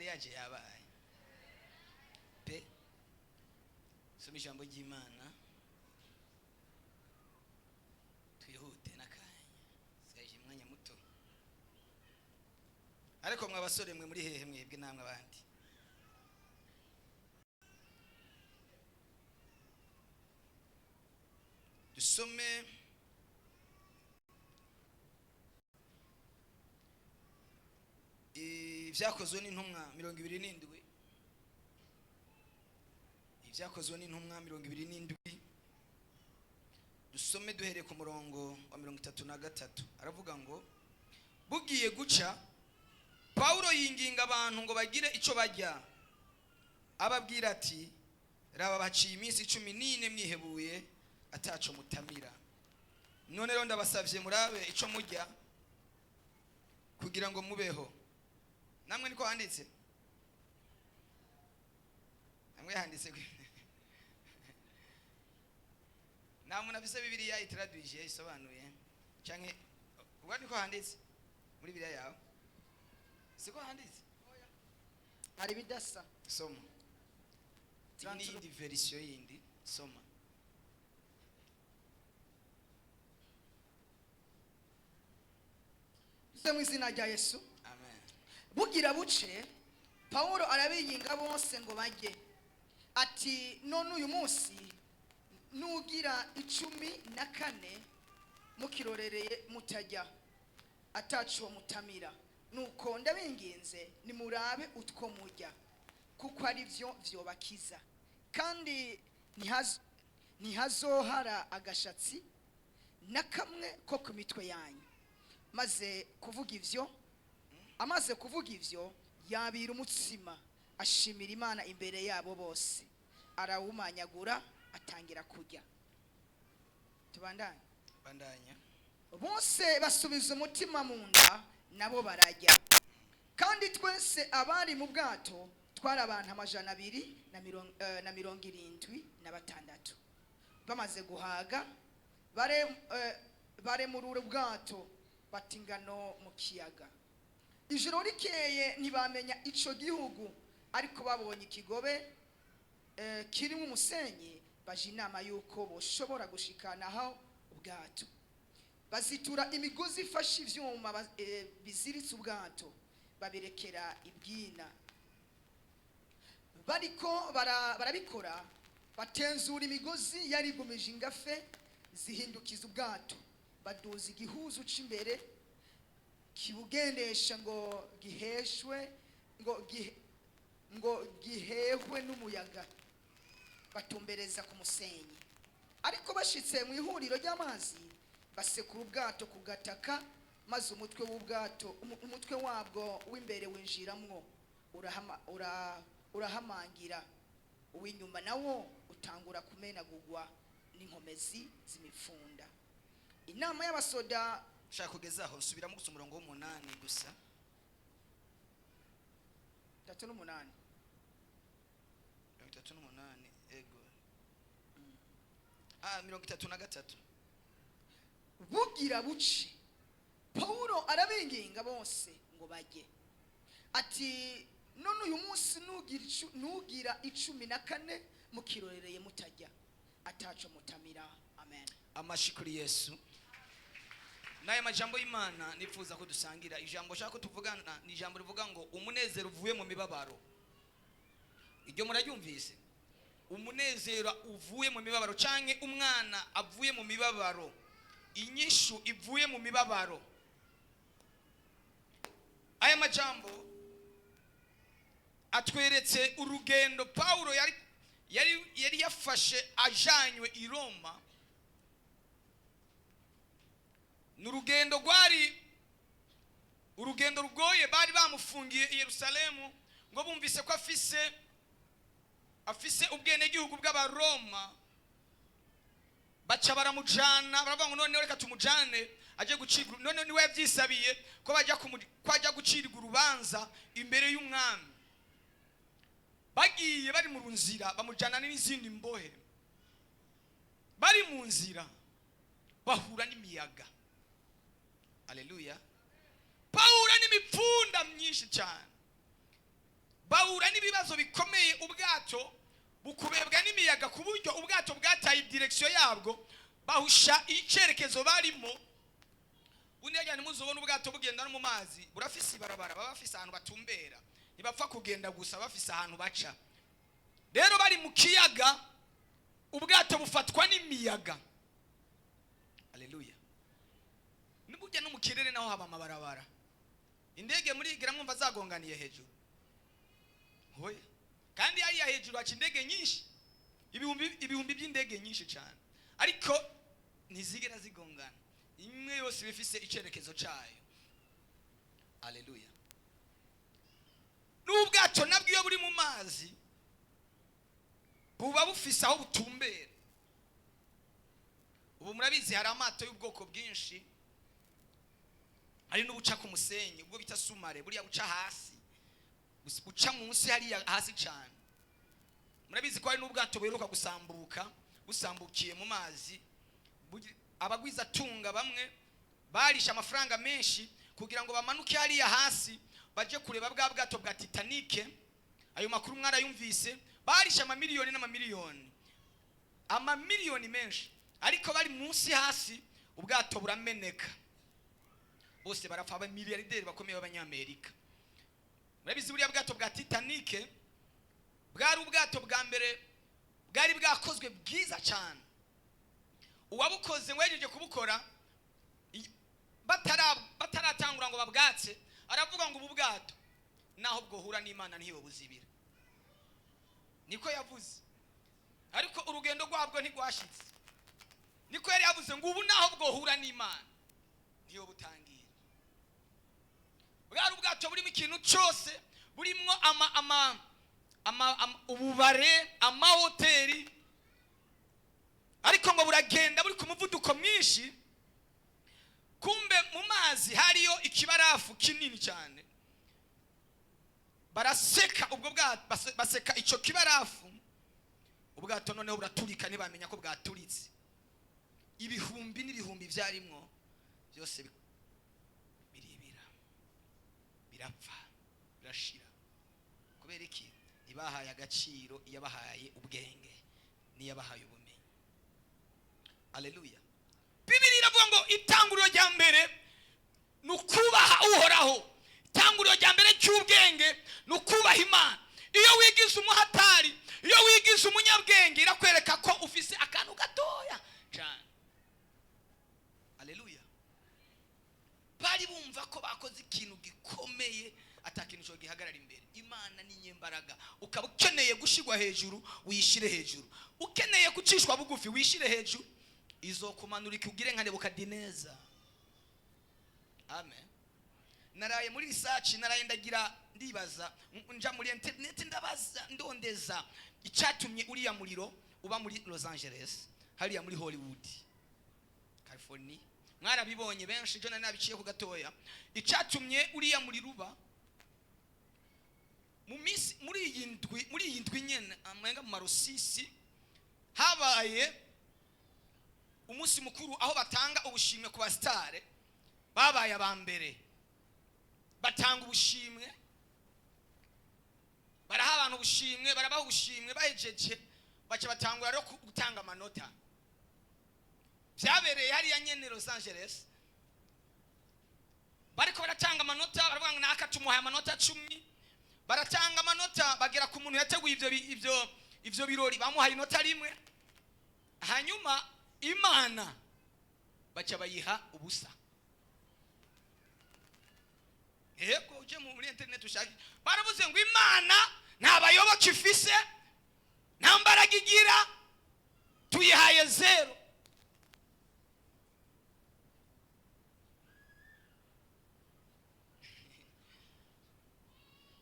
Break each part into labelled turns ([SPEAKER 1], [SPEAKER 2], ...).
[SPEAKER 1] Mariage yabaye pe. Soma ijambo ry'Imana, twihute n'akanya, sigaje umwanya muto. Ariko mwa basore mwe, muri hehe mwebwe namwe abandi? Dusome Ibyakozwe n'Intumwa 27, Ibyakozwe n'Intumwa 27. Dusome duhereye ku murongo wa 33. Aravuga ngo: "Bugiye guca, Pawulo yinginga abantu ngo bagire icyo barya. Ababwira ati: 'Raba, baciye iminsi 14 mwihebuye, ataco mutamira. None rero ndabasabye, murabe ico murya kugira ngo mubeho.'" Namwe niko handitse? Namwe handitse? Nta muntu afise Bibiliya itaradwije, isobanuye, canke ubwo niko handitse muri Bibiliya yawe? Siko handitse?
[SPEAKER 2] Hari ibidasa.
[SPEAKER 1] Soma iyi ni iyindi version yindi, soma.
[SPEAKER 2] Tuze mu izina rya Yesu.
[SPEAKER 1] Amen.
[SPEAKER 2] Bugira buce, Pawulo arabinginga bose ngo bajye, ati: "None uyu munsi nugira 14 mukirorereye, mutajya, ataco mutamira. Nuko ndabinginze, nimurabe utwo mujya, kuko ari byo vyobakiza, kandi ntihazohara agashatsi na kamwe ko ku mitwe yanyu." Maze kuvuga ivyo, amaze kuvuga ivyo, yabira umutsima, ashimira Imana imbere yabo bose, arawumanyagura, atangira kurya. Tubandanye?
[SPEAKER 1] Bandanya.
[SPEAKER 2] Bose basubiza umutima mu nda, nabo barajya. Kandi twese abari mu bwato twari abantu 276. Bamaze guhaga, baremurura ubwato, bata ingano mu kiyaga. Ijoro rikeye ntibamenya ico gihugu, ariko babonye ikigobe kirimo umusenyi, baje inama y'uko boshobora gushikanaho ubwato. Bazitura imigozi ifashe ivyuma biziritse ubwato, babirekera ibwina. Bariko barabikora, batenzura imigozi yari igumije ingafe, zihindukiza ubwato. Baduza igihuzu c'imbere kibugendesha ngo giheshwe, ngo gihehwe n'umuyaga, batumbereza ku musenyi. Ariko bashitse mu ihuriro ry'amazi, basekura ubwato ku gataka, maze umutwe w'ubwato, umutwe wabwo w'imbere winjiramwo, urahamangira, uw'inyuma nawo utangura kumenagurwa n'inkomezi z'imipfunda. Inama y'abasoda
[SPEAKER 1] Shaka kugezaho, nsubiramo gusa umurongo w'umunani gusa.
[SPEAKER 2] 38.
[SPEAKER 1] 38, ego. 33.
[SPEAKER 2] Bugira buce, Pawulo arabinginga bose ngo bajye, ati: "None uyu munsi nugira 14 mukirorereye, mutajya, ataco mutamira." Amen.
[SPEAKER 1] Amashi kuri Yesu. N'aya majambo y'Imana nifuza ko dusangira. Ijambo nshaka ko tuvugana ni ijambo rivuga ngo umunezero uvuye mu mibabaro. Iryo muraryumvise? Umunezero uvuye mu mibabaro, canke umwana avuye mu mibabaro, inyishu ivuye mu mibabaro. Aya majambo atweretse urugendo Pawulo yari yafashe ajanywe i Roma. Ni urugendo rwari urugendo rugoye. Bari bamufungiye i Yerusalemu, ngo bumvise ko afise ubwenegihugu bw'Abaroma, baca baramujana. Baravuga ngo: "Noneho reka tumujane aje gucirwa." None niwe yabyisabiye ko ajya gucirwa urubanza imbere y'umwami. Bagiye, bari mu nzira, bamujyana n'izindi mbohe. Bari mu nzira, bahura n'imiyaga, aleluya, bahura n'imipfunda myinshi cyane. Bahura n'ibibazo bikomeye, ubwato bukubebwa n'imiyaga ku buryo ubwato bwataye direction yabwo, bahusha icyerekezo barimo. Ubundi yajyana muzubona ubwato bugenda no mu mazi, burafise ibarabara, baba bafise ahantu batumbera, ntibapfa kugenda gusa, bafise ahantu baca. Rero bari mu kiyaga, ubwato bufatwa n'imiyaga. Aleluya! Nubujya no mu kirere naho haba amabarabara. Indege murigira mwumva zagonganiye hejuru? Hoya. Kandi hariya hejuru haca indege nyinshi, ibihumbi ibihumbi by'indege nyinshi cyane, ariko ntizigera zigongana. Imwe yose iba ifise icyerekezo cyayo. Aleluya! N'ubwato nabwo iyo buri mu mazi buba bufise aho butumbera. Ubu murabizi, hari amato y'ubwoko bwinshi, hari n'ubuca ku musenyi, ubwo bita sous-marin, buriya buca hasi, buca munsi hariya hasi cyane. Murabizi ko hari n'ubwato buheruka gusambuka, busambukiye mu mazi. Abagwizatunga bamwe barishe amafaranga menshi kugira ngo bamanuke hariya hasi baje kureba bwa bwato bwa Titanic. Ayo makuru mwarayumvise. Barishe amamiliyoni n'amamiliyoni, amamiliyoni menshi, ariko bari munsi hasi ubwato burameneka, bose barapfa, abamiliyarderi bakomeye b'Abanyamerika. Murabizi, buriya bwato bwa Titanic bwari ubwato bwa mbere bwari bwakozwe bwiza cyane. Uwabukoze ngo yagejeje kubukora, bataratangura ngo babwatse, aravuga ngo ubu bwato naho bwohura n'Imana ntiyo buzibira. Niko yavuze, ariko urugendo rwabwo ntirwashitse. Niko yari yavuze ngo ubu naho bwohura n'Imana ntiyo butangira. Bwari ubwato burimo ikintu cyose, burimo ama ububare, amahoteli, ariko ngo buragenda buri ku muvuduko mwinshi. Kumbe mu mazi hariyo ikibarafu kinini cyane. Baraseka ubwo bwato, baseka icyo kibarafu, ubwato noneho buraturika, ntibamenya ko bwaturitse. Ibihumbi n'ibihumbi byarimwo byose biribira, birapfa, birashira. Kubera iki? Ntibahaye agaciro iyabahaye ubwenge n'iyabahaye ubumenyi. Aleluya! Bibiri iravuga ngo itanguriro rya mbere ni ukubaha Uhoraho. Itanguriro rya mbere ry'ubwenge ni ukubaha Imana. Iyo wigize umuhatari, iyo wigize umunyabwenge, irakwereka ko ufise akantu gatoya cyane. Aleluya! Bari bumva ko bakoze ikintu gikomeye, ata kintu cyo gihagarara imbere. Imana ni nyembaraga. Ukaba ukeneye gushyirwa hejuru, wiyishyire hejuru. Ukeneye gucishwa bugufi, wishyire hejuru, izokumanura ikugire nka Nebukadineza. Amen. Naraye muri research, naraye ndagira, ndibaza, nja muri internet, ndabaza, ndondeza icyatumye uriya muriro uba muri Los Angeles, hariya muri Hollywood, California. Mwarabibonye benshi, ejo nari nabiciye ku gatoya. Icyatumye uriya muriro uba mu minsi muri iyi ndwi nyene, amenga mu marusisi, habaye umunsi mukuru aho batanga ubushimwe ku basitare babaye aba mbere. Batanga ubushimwe, baraha abantu ubushimwe, barabaha ubushimwe. Bahejeje baca batangura rero gutanga amanota. Byabereye hariya nyene Los Angeles. Bariko baratanga amanota, baravuga ngo naka tumuhaye amanota 10. Baratanga amanota, bagera ku muntu yateguye ivyo birori, bamuhaye inota 1. Hanyuma Imana baca bayiha ubusa. Yego, uje muri internet ushake. Baravuze ngo Imana nta bayoboke ifise, nta mbaraga igira, tuyihaye 0.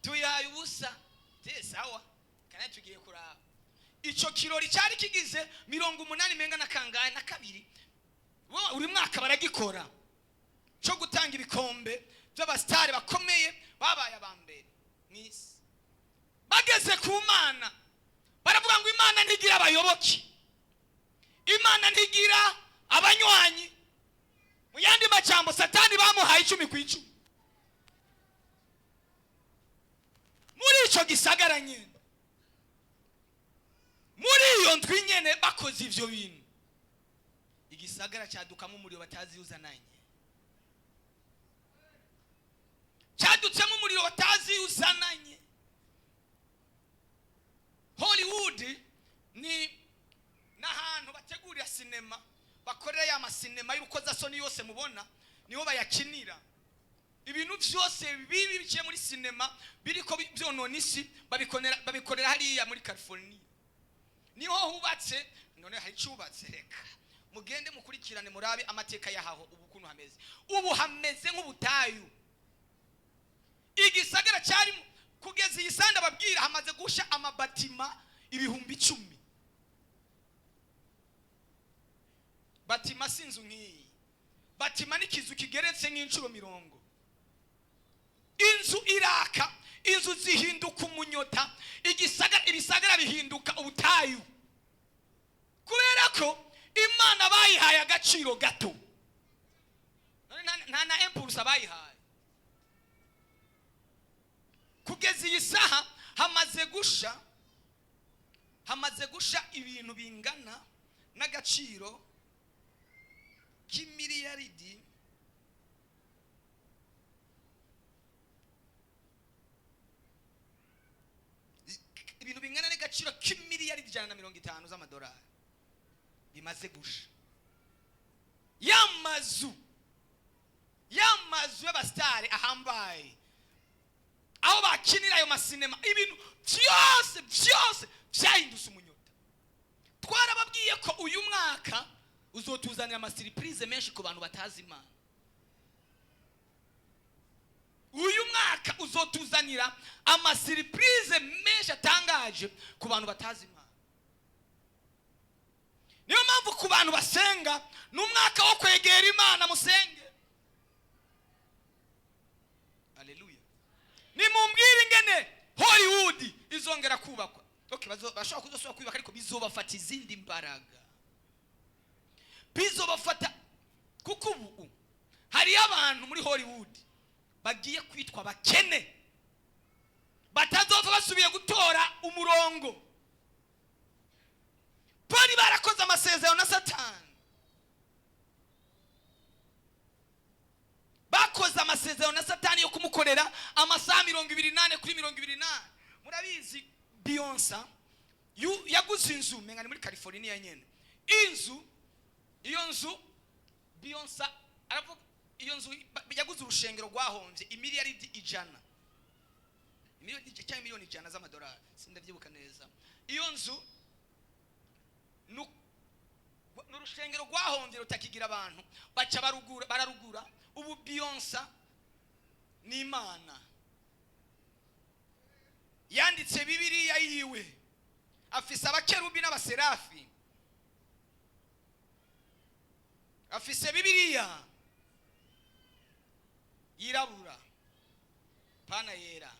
[SPEAKER 1] Tuyihaye ubusa. Te sawa, kandi tugiye kuraba ico kirori cyari kigize 80 menga na kangahe na kabiri. Buri mwaka baragikora, cyo gutanga ibikombe by'abasitari bakomeye babaye aba mbere mw'isi. Bageze ku Mana baravuga ngo Imana ntigira abayoboke, Imana ntigira abanywanyi. Mu yandi majambo, Satani bamuhaye 10 ku 10. Muri Ico gisagara nyene, muri iyo ndwi nyene bakoze ivyo bintu, igisagara cyadukamo umuriro batazi uzananye, cyadutsemo umuriro batazi uzananye. Hollywood ni n'ahantu bategurira sinema, bakorera ya masinema y'urukozasoni yose mubona, niho bayakinira. Ibintu byose bibi biciye muri sinema biriko byonona isi, babikorera hariya muri California, niho hubatse. None hari icubatse? Reka mugende mukurikirane, murabe amateka yahaho ubu ukuntu hameze. Ubu hameze nk'ubutayu. Igisagara cyarimo, kugeza iyi sanda babwira, hamaze gusha amabatima 10,000. Batima si inzu nk'iyi, batima n'ikizu kigeretse nk'inshuro 40. Inzu iraka, inzu zihinduka umunyota, ibisagara bihinduka ubutayu, kubera ko Imana bayihaye agaciro gato. None nta na impulse bayihaye. Kugeza iyi saha hamaze gusha ibintu bingana n'agaciro k'imiliyaridi ibintu bingana n'agaciro k'imiliyaridi 150 z'amadolari bimaze gusha. Y'amazu y'abasitari ahambaye, aho bakinira ayo masinema, ibintu byose byose byahindutse umunyota. Twarababwiye ko uyu mwaka uzotuzanira amasiripurize menshi ku bantu batazi Imana. Uyu mwaka uzotuzanira amasiripurize menshi atangaje ku bantu batazi Imana. Niyo mpamvu ku bantu basenga ni umwaka wo kwegera Imana, musenge. Haleluya. Nimumbwire ingene Hollywood izongera kubakwa. Okay, bashobora kuzosubira kubaka, ariko bizobafata izindi mbaraga, bizobafata, kuko ubu hariyo abantu muri Hollywood bagiye kwitwa bakene, batazova basubiye gutora umurongo. Bari barakoze amasezerano na Satani, bakoze amasezerano na Satani yo kumukorera amasaha 24 kuri 24. Murabizi Beyonce yaguze inzu, menga ni muri California nyene. Inzu, iyo nzu Beyonce aravuga, iyo nzu yaguze urushengero rwahombye imiliyaridi 100, miliyoni cyangwa miliyoni 100 z'amadolari, sindavyibuka neza. Iyo nzu n'urushengero rwahombye rutakigira abantu, baca bararugura. Ubu Beyonce ni Imana yanditse Bibiliya yiwe, afise abakerubi n'abaserafi, afise Bibiliya yirabura pana yera,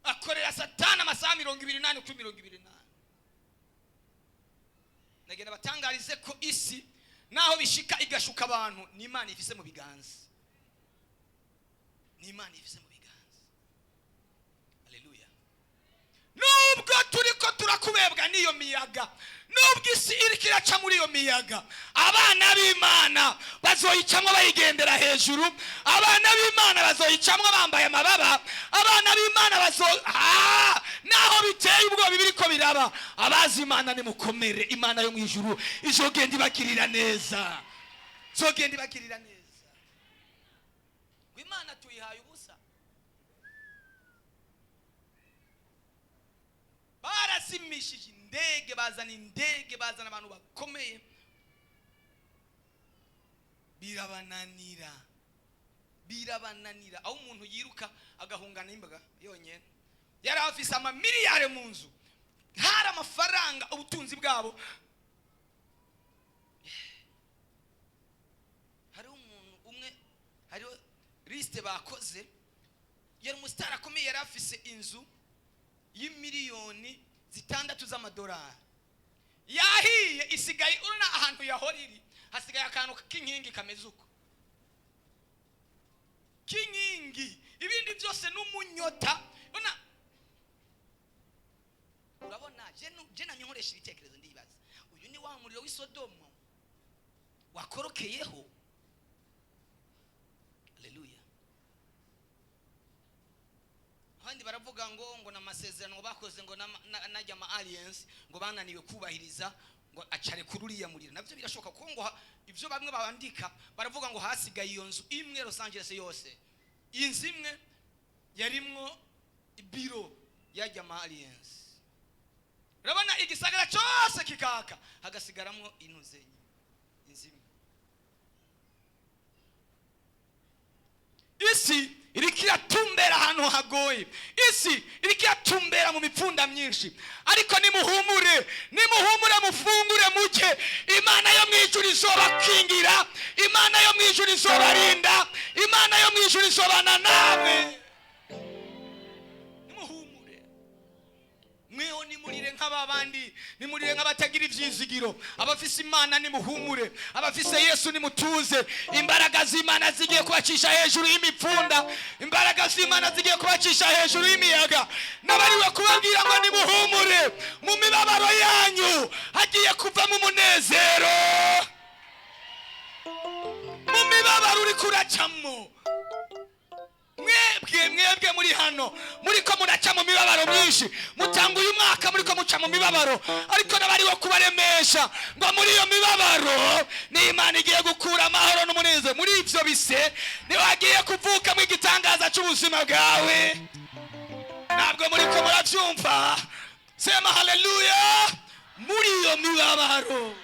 [SPEAKER 1] akorera Satani amasaha 24 kuri 24. Nagenda batangarize ko isi naho bishika igashuka abantu, ni Imana ifise mu biganza, ni Imana ifise mu biganza. Haleluya. Nubwo turiko turakubebwa n'iyo miyaga, nubwo isi iriko iraca muri iyo miyaga, abana b'Imana bazoyicamwo bayigendera hejuru, abana b'Imana bazoyicamwo bambaye amababa, abana b'Imana naho biteye ubwoba ibiriko biraba, abazi Imana nimukomere. Imana yo mw'ijuru izogenda ibagirira neza, izogenda ibagirira neza. Ngo Imana tuyihaye ubusa. Barazimishije indege, bazana indege, bazana abantu bakomeye, birabananira, birabananira. Aho umuntu yiruka agahungana imbaga yonyene, yari afise amamiliyari mu nzu, hari amafaranga, ubutunzi bwabo. Hariho umuntu umwe, hariho liste bakoze, yari umusitari akomeye, yari afise inzu y'imiliyoni 6 z'amadolari, yahiye, isigaye urona ahantu yahora iri, hasigaye akantu k'inkingi kameze uko, k'inkingi, ibindi byose n'umunyota. Urona Ndakoresha ibitekerezo, ndibaza: uyu ni wa muriro w'isodomo wakorokeyeho? Haleluya! Abandi baravuga ngo n'amasezerano bakoze, ngo najya ama alliance ngo bananiwe kubahiriza, ngo acare kuri uriya muriro. Nabyo birashoboka, kuko ngo ibyo bamwe bandika baravuga ngo hasigaye iyo nzu imwe Los Angeles yose, inzu imwe yarimwo biro yajya ama alliance. Urabona igisagara cyose kikaka, hagasigaramwo intuze inzu imwe. Isi iriko iratumbera ahantu hagoye, isi iriko iratumbera mu mipfunda myinshi, ariko nimuhumure, nimuhumure, mufungure muke. Imana yo mu ijuru izobakingira, Imana yo mu ijuru izobarinda, Imana yo mu ijuru izobana namwe. Nimuhumure mweho, nimurire nk'ababandi, nimurire nk'abatagira ivyizigiro. Abafise Imana nimuhumure, abafise Yesu nimutuze. Imbaraga z'Imana zigiye kubacisha hejuru y'imipfunda, imbaraga z'Imana zigiye kubacisha hejuru y'imiyaga. N'abariwe kubabwira ngo nimuhumure, mu mibabaro yanyu hagiye kuvamo umunezero. Mu mibabaro uriko uracamo, mwebwe, mwebwe muri hano muriko muraca mu mibabaro myinshi, mutanga uyu mwaka muriko muca mu mibabaro, ariko n'abariho kubaremesha ngo muri iyo mibabaro ni Imana igiye gukura amahoro n'umunezero. Muri ivyo bise niho hagiye kuvukamo igitangaza c'ubuzima bwawe. Ntabwo muriko muravyumva. Sema haleluya! Muri iyo mibabaro,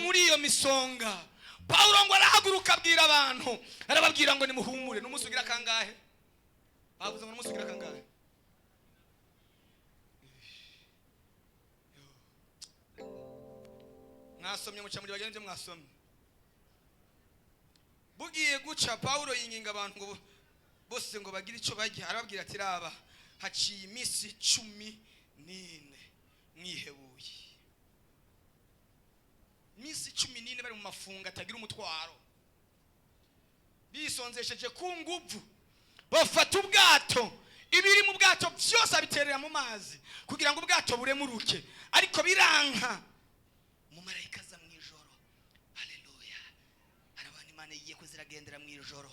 [SPEAKER 1] muri iyo misonga, Pawulo ngo arahaguruka, abwira abantu, arababwira ngo nimuhumure. N'umunsi ugira kangahe? Bavuze ngo n'umunsi ugira kangahe? Mwasomye muca muri bagenzi, mwasomye bugiye guca. Pawulo yinginga abantu ngo bose ngo bagire ico barya. Arababwira ati: "Raba, haciye iminsi 14 mwihebuye." Iminsi 14 bari mu mafungo atagira umutwaro, bisonzesheje ku nguvu. Bafata ubwato, ibiri mu bwato byose abiterera mu mazi kugira ngo ubwato buremuruke, ariko biranka. Umumarayika aza mu ijoro. Haleluya! Hari abantu Imana igiye kuziragendera mu ijoro.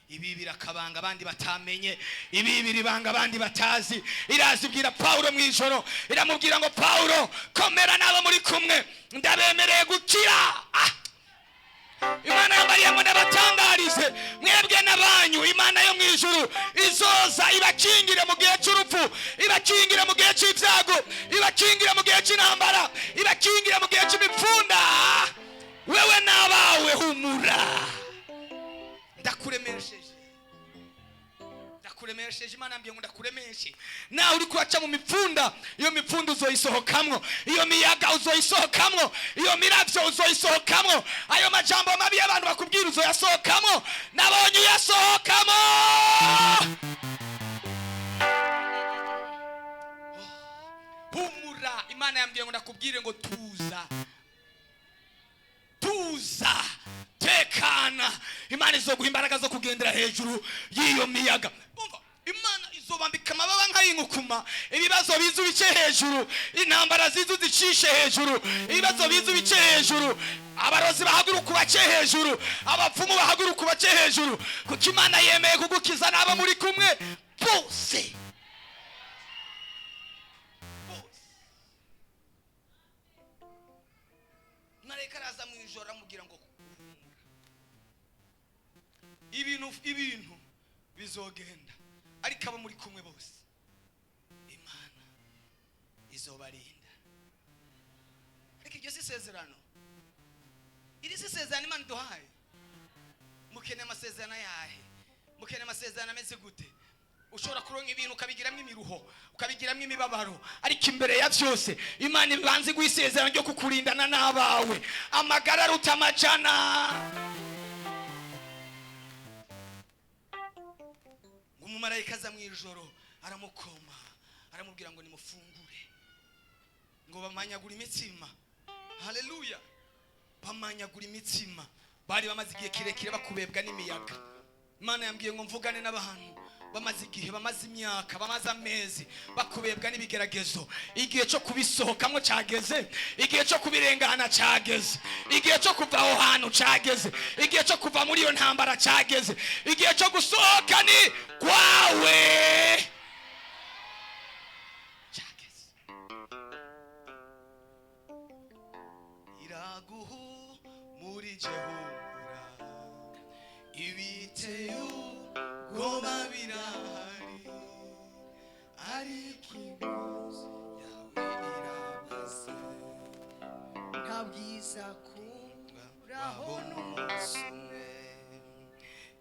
[SPEAKER 1] Ibi birakabanga abandi batamenye, ibi biribanga abandi batazi. Iraza ibwira Pawulo mu ijoro, iramubwira ngo: "Pawulo, komera, n'abo muri kumwe ndabemereye gukira." Ah! Imana yambariye ngo ndabatangarize mwebwe n'abanyu: Imana yo mu ijuru izoza ibakingire mu gihe cy'urupfu, ibakingire mu gihe cy'ibyago, ibakingire mu gihe cy'intambara, ibakingire mu gihe cy'imipfunda. Wewe n'abawe, humura, ndakuremesheje, ndakuremesheje. Imana yambwiye ngo ndakuremeshe. Nawe uri kubaca mu mipfunda, iyo mipfunda uzoyisohokamwo, iyo miyaga uzoyisohokamwo, iyo miravyo uzoyisohokamwo, ayo majambo mabi y'abantu bakubwira uzoyasohokamwo. Nabonye uyasohokamo. Humura, Imana yambwiye ngo ndakubwire ngo tuza, tuza, tekana. Imana izoguha imbaraga zo kugendera hejuru y'iyo miyaga. Umva, Imana izobambika amababa nk'ay'inkukuma. Ibibazo biza ubice hejuru, intambara ziza uzicishe hejuru, ibibazo biza ubice hejuru, abarozi bahaguruka ubace hejuru, abapfumu bahaguruka ubace hejuru, kuko Imana yemeye kugukiza n'abo muri kumwe bose, bose. Marayika araza mu ijoro, aramubwira ngo: "Humura, ibintu bizogenda, ariko abo muri kumwe bose Imana izobarinda." Ariko iryo si isezerano, iri si isezerano Imana iduhaye. Mukeneye amasezerano yahe? Mukeneye amasezerano ameze gute? Ushobora kuronka ibintu ukabigiramo imiruho, ukabigiramo imibabaro, ariko imbere ya byose Imana ibanze iguha isezerano ryo kukurindana n'abawe. Amagara aruta amajana. Ngo umumarayika aza mu ijoro, aramukoma, aramubwira ngo nimufungure. Ngo bamanyagura imitsima. Haleluya! Bamanyagura imitsima, bari bamaze igihe kirekire bakubebwa n'imiyaga. Imana yambwiye ngo mvugane n'abantu. Bamaze igihe, bamaze imyaka, bamaze amezi bakubebwa n'ibigeragezo. Igihe cyo kubisohokamo cyageze, igihe cyo kubirengana cyageze, igihe cyo kuva aho hantu cyageze, igihe cyo kuva muri iyo ntambara cyageze, igihe cyo gusohoka ni kwawe cyageze. Iraguhumurije, humura, ibiteye ubwoba birahari, ariko iminsi yawe iramaze.
[SPEAKER 2] Nta bwiza kuraho
[SPEAKER 1] Aho n'umunsi umwe.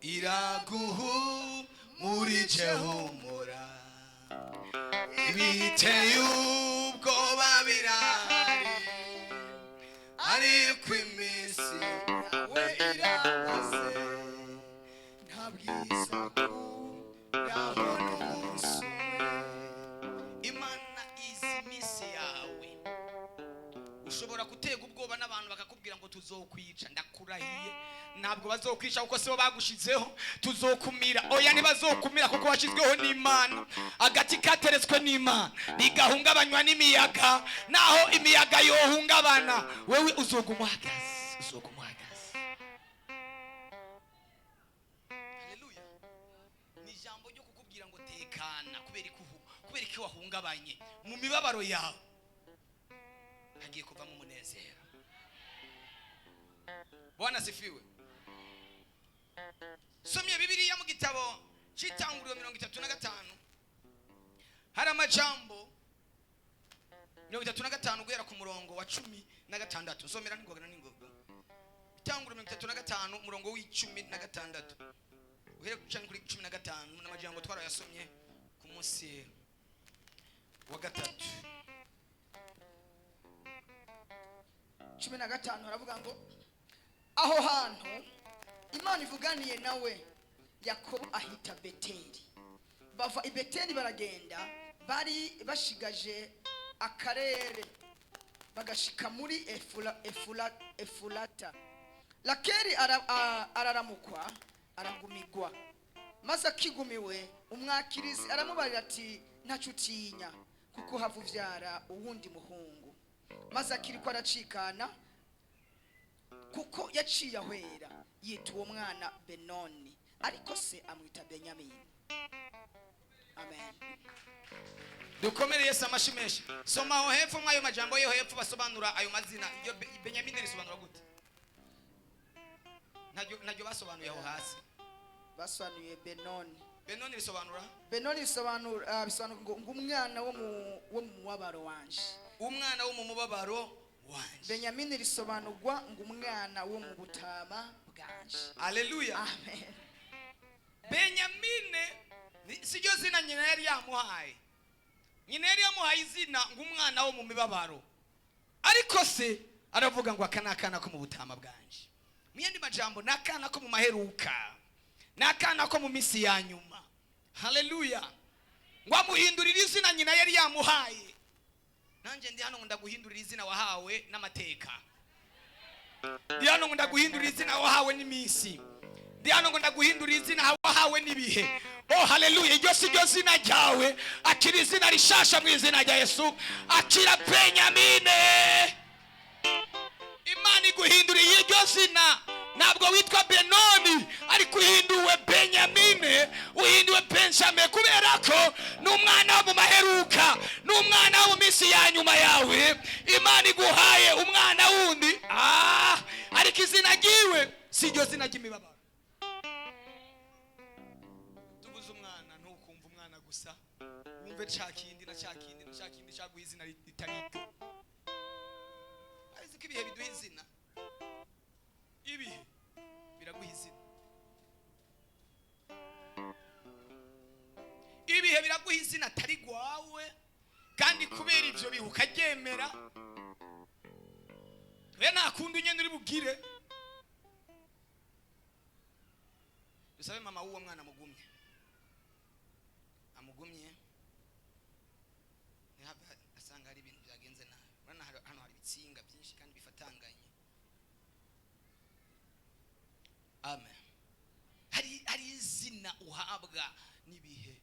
[SPEAKER 1] Iraguhumurije, humura, ibiteye ubwoba birahari, ariko iminsi
[SPEAKER 2] yawe iramaze. Nta bwiza kuraho n'umunsi umwe.
[SPEAKER 1] Imana izi iminsi yawe. Ushobora guterwa ubwoba n'abantu bakakubwira ngo tuzokwica. Ndakurahiye, ntabwo bazokwica kuko sibo bagushizeho. Tuzokumira, oya, ntibazokumira kuko washyizweho n'Imana. Agati kateretswe n'Imana ntigahungabanywa n'imiyaga. Naho imiyaga yohungabana, wewe uzoguma uhagaze, uzoguma uhagaze. Haleluya! Ni ijambo ryo kukubwira ngo tekana. Kubera iki wahungabanye? Mu mibabaro yawe hagiye kuvamo umunezero. Bwana asifiwe. Somye Bibiliya mu gitabo cy'Itanguriro 35, hari amajambo. 35 guhera ku murongo wa 16. Nsomera n'ingoga na n'ingoga. Itanguriro 35, umurongo wa 16, uhere canke kuri 15. N'amajambo twarayasomye ku munsi wa gatatu.
[SPEAKER 2] 15 haravuga ngo: aho hantu Imana ivuganiye nawe, Yakobo ahita Beteli. Bava i Beteli baragenda, bari bashigaje akarere, bagashika muri Efurata. Rakeli araramukwa, aragumigwa. Maze akigumiwe, umwakirizi aramubarira ati: "Ntacyo utinya, kuko hava uvyara uwundi muhungu." Maze akiriko aracikana, kuko yaciye ahwera, yita uwo mwana Benoni, ariko se amwita Benyamini. Amen.
[SPEAKER 1] Dukomere Yesu amashi menshi. Soma aho hepfo mw'ayo majambo yo hepfo basobanura ayo mazina. Iyo Benyamini risobanura gute? Ntaryo basobanuye aho hasi.
[SPEAKER 2] Basobanuye Benoni.
[SPEAKER 1] Benoni risobanura?
[SPEAKER 2] Benoni bisobanura ngo umwana wo mu mubabaro wanje.
[SPEAKER 1] Umwana wo mu mubabaro wanje.
[SPEAKER 2] Benyamini risobanurwa ngo umwana wo mu butama bwanje.
[SPEAKER 1] Haleluya!
[SPEAKER 2] Amen.
[SPEAKER 1] Benyamine siryo zina nyina yari yamuhaye. Nyina yari yamuhaye izina ngo umwana wo mu mibabaro, ariko se aravuga ngo aka ni akana ko mu butama bwanje. Mu yandi majambo, ni akana ko mu maheruka, ni akana ko mu minsi ya nyuma. Haleluya! Ngo amuhindurire izina nyina yari yamuhaye. Nanjye ndi hano ngo ndaguhindurira izina wahawe n'amateka. Ndi hano ngo ndaguhindurira izina wahawe n'iminsi. Ndi hano ngo ndaguhindurira izina wahawe n'ibihe. Oh haleluya! Iryo si ryo zina ryawe. Akira izina rishasha mu izina rya Yesu. Akira Benyamine. Imana iguhinduriye iryo zina. Ntabwo witwa Benoni, ariko uhinduwe Benyamine, uhinduwe Benjamin, kubera ko ni umwana wo mu maheruka, ni umwana wo mu minsi ya nyuma yawe. Imana iguhaye umwana wundi, ariko izina ryiwe si iryo zina ry'imibabaro. Tubuze umwana, ntukumva umwana gusa, wumve ca kindi na ca kindi na ca kindi caguha izina ritari iryo. Azi ko ibihe biduha izina. Ibihe biraguha izina, ibihe biraguha izina atari gwawe, kandi kubera ivyo bihe ukaryemera. We nta kundi nyene uri bugire. Dusabe mama w'uwo mwana mugumye, amugumye, ntihave asanga hari ibintu byagenze nabi. Urabona hano hari ibitsinga byinshi kandi bifatanganye. Amen. Hari izina uhabwa. N'ibihe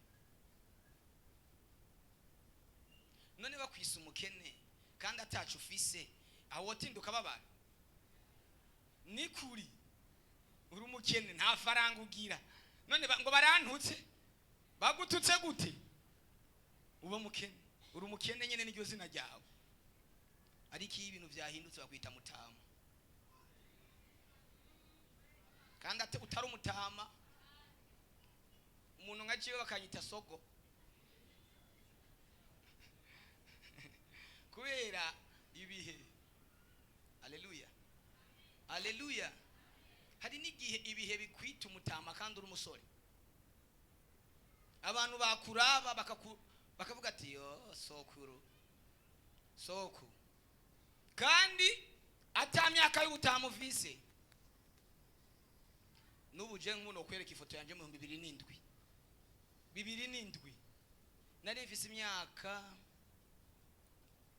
[SPEAKER 1] none bakwisa umukene kandi atacu ufise, aho wotinda ukababara. Ni kuri uri umukene, nta faranga ugira, none ngo barantutse. Bagututse gute? Uba mukene, uri umukene nyene, niryo zina ryawe. Ariko iyo ibintu vyahindutse, bakwita mutama kandi utari umutama. Umuntu nka jewe bakanyita sogo kubera ibihe. Aleluya, aleluya. Hari n'igihe ibihe bikwita umutama kandi uri umusore. Abantu bakuraba bakavuga ati: "Yo, sokuru, soku," kandi ata myaka y'ubutamu ufise. N'ubu je nk'umuntu kwereka ifoto yanje mu 2007, 2007 nari mfise imyaka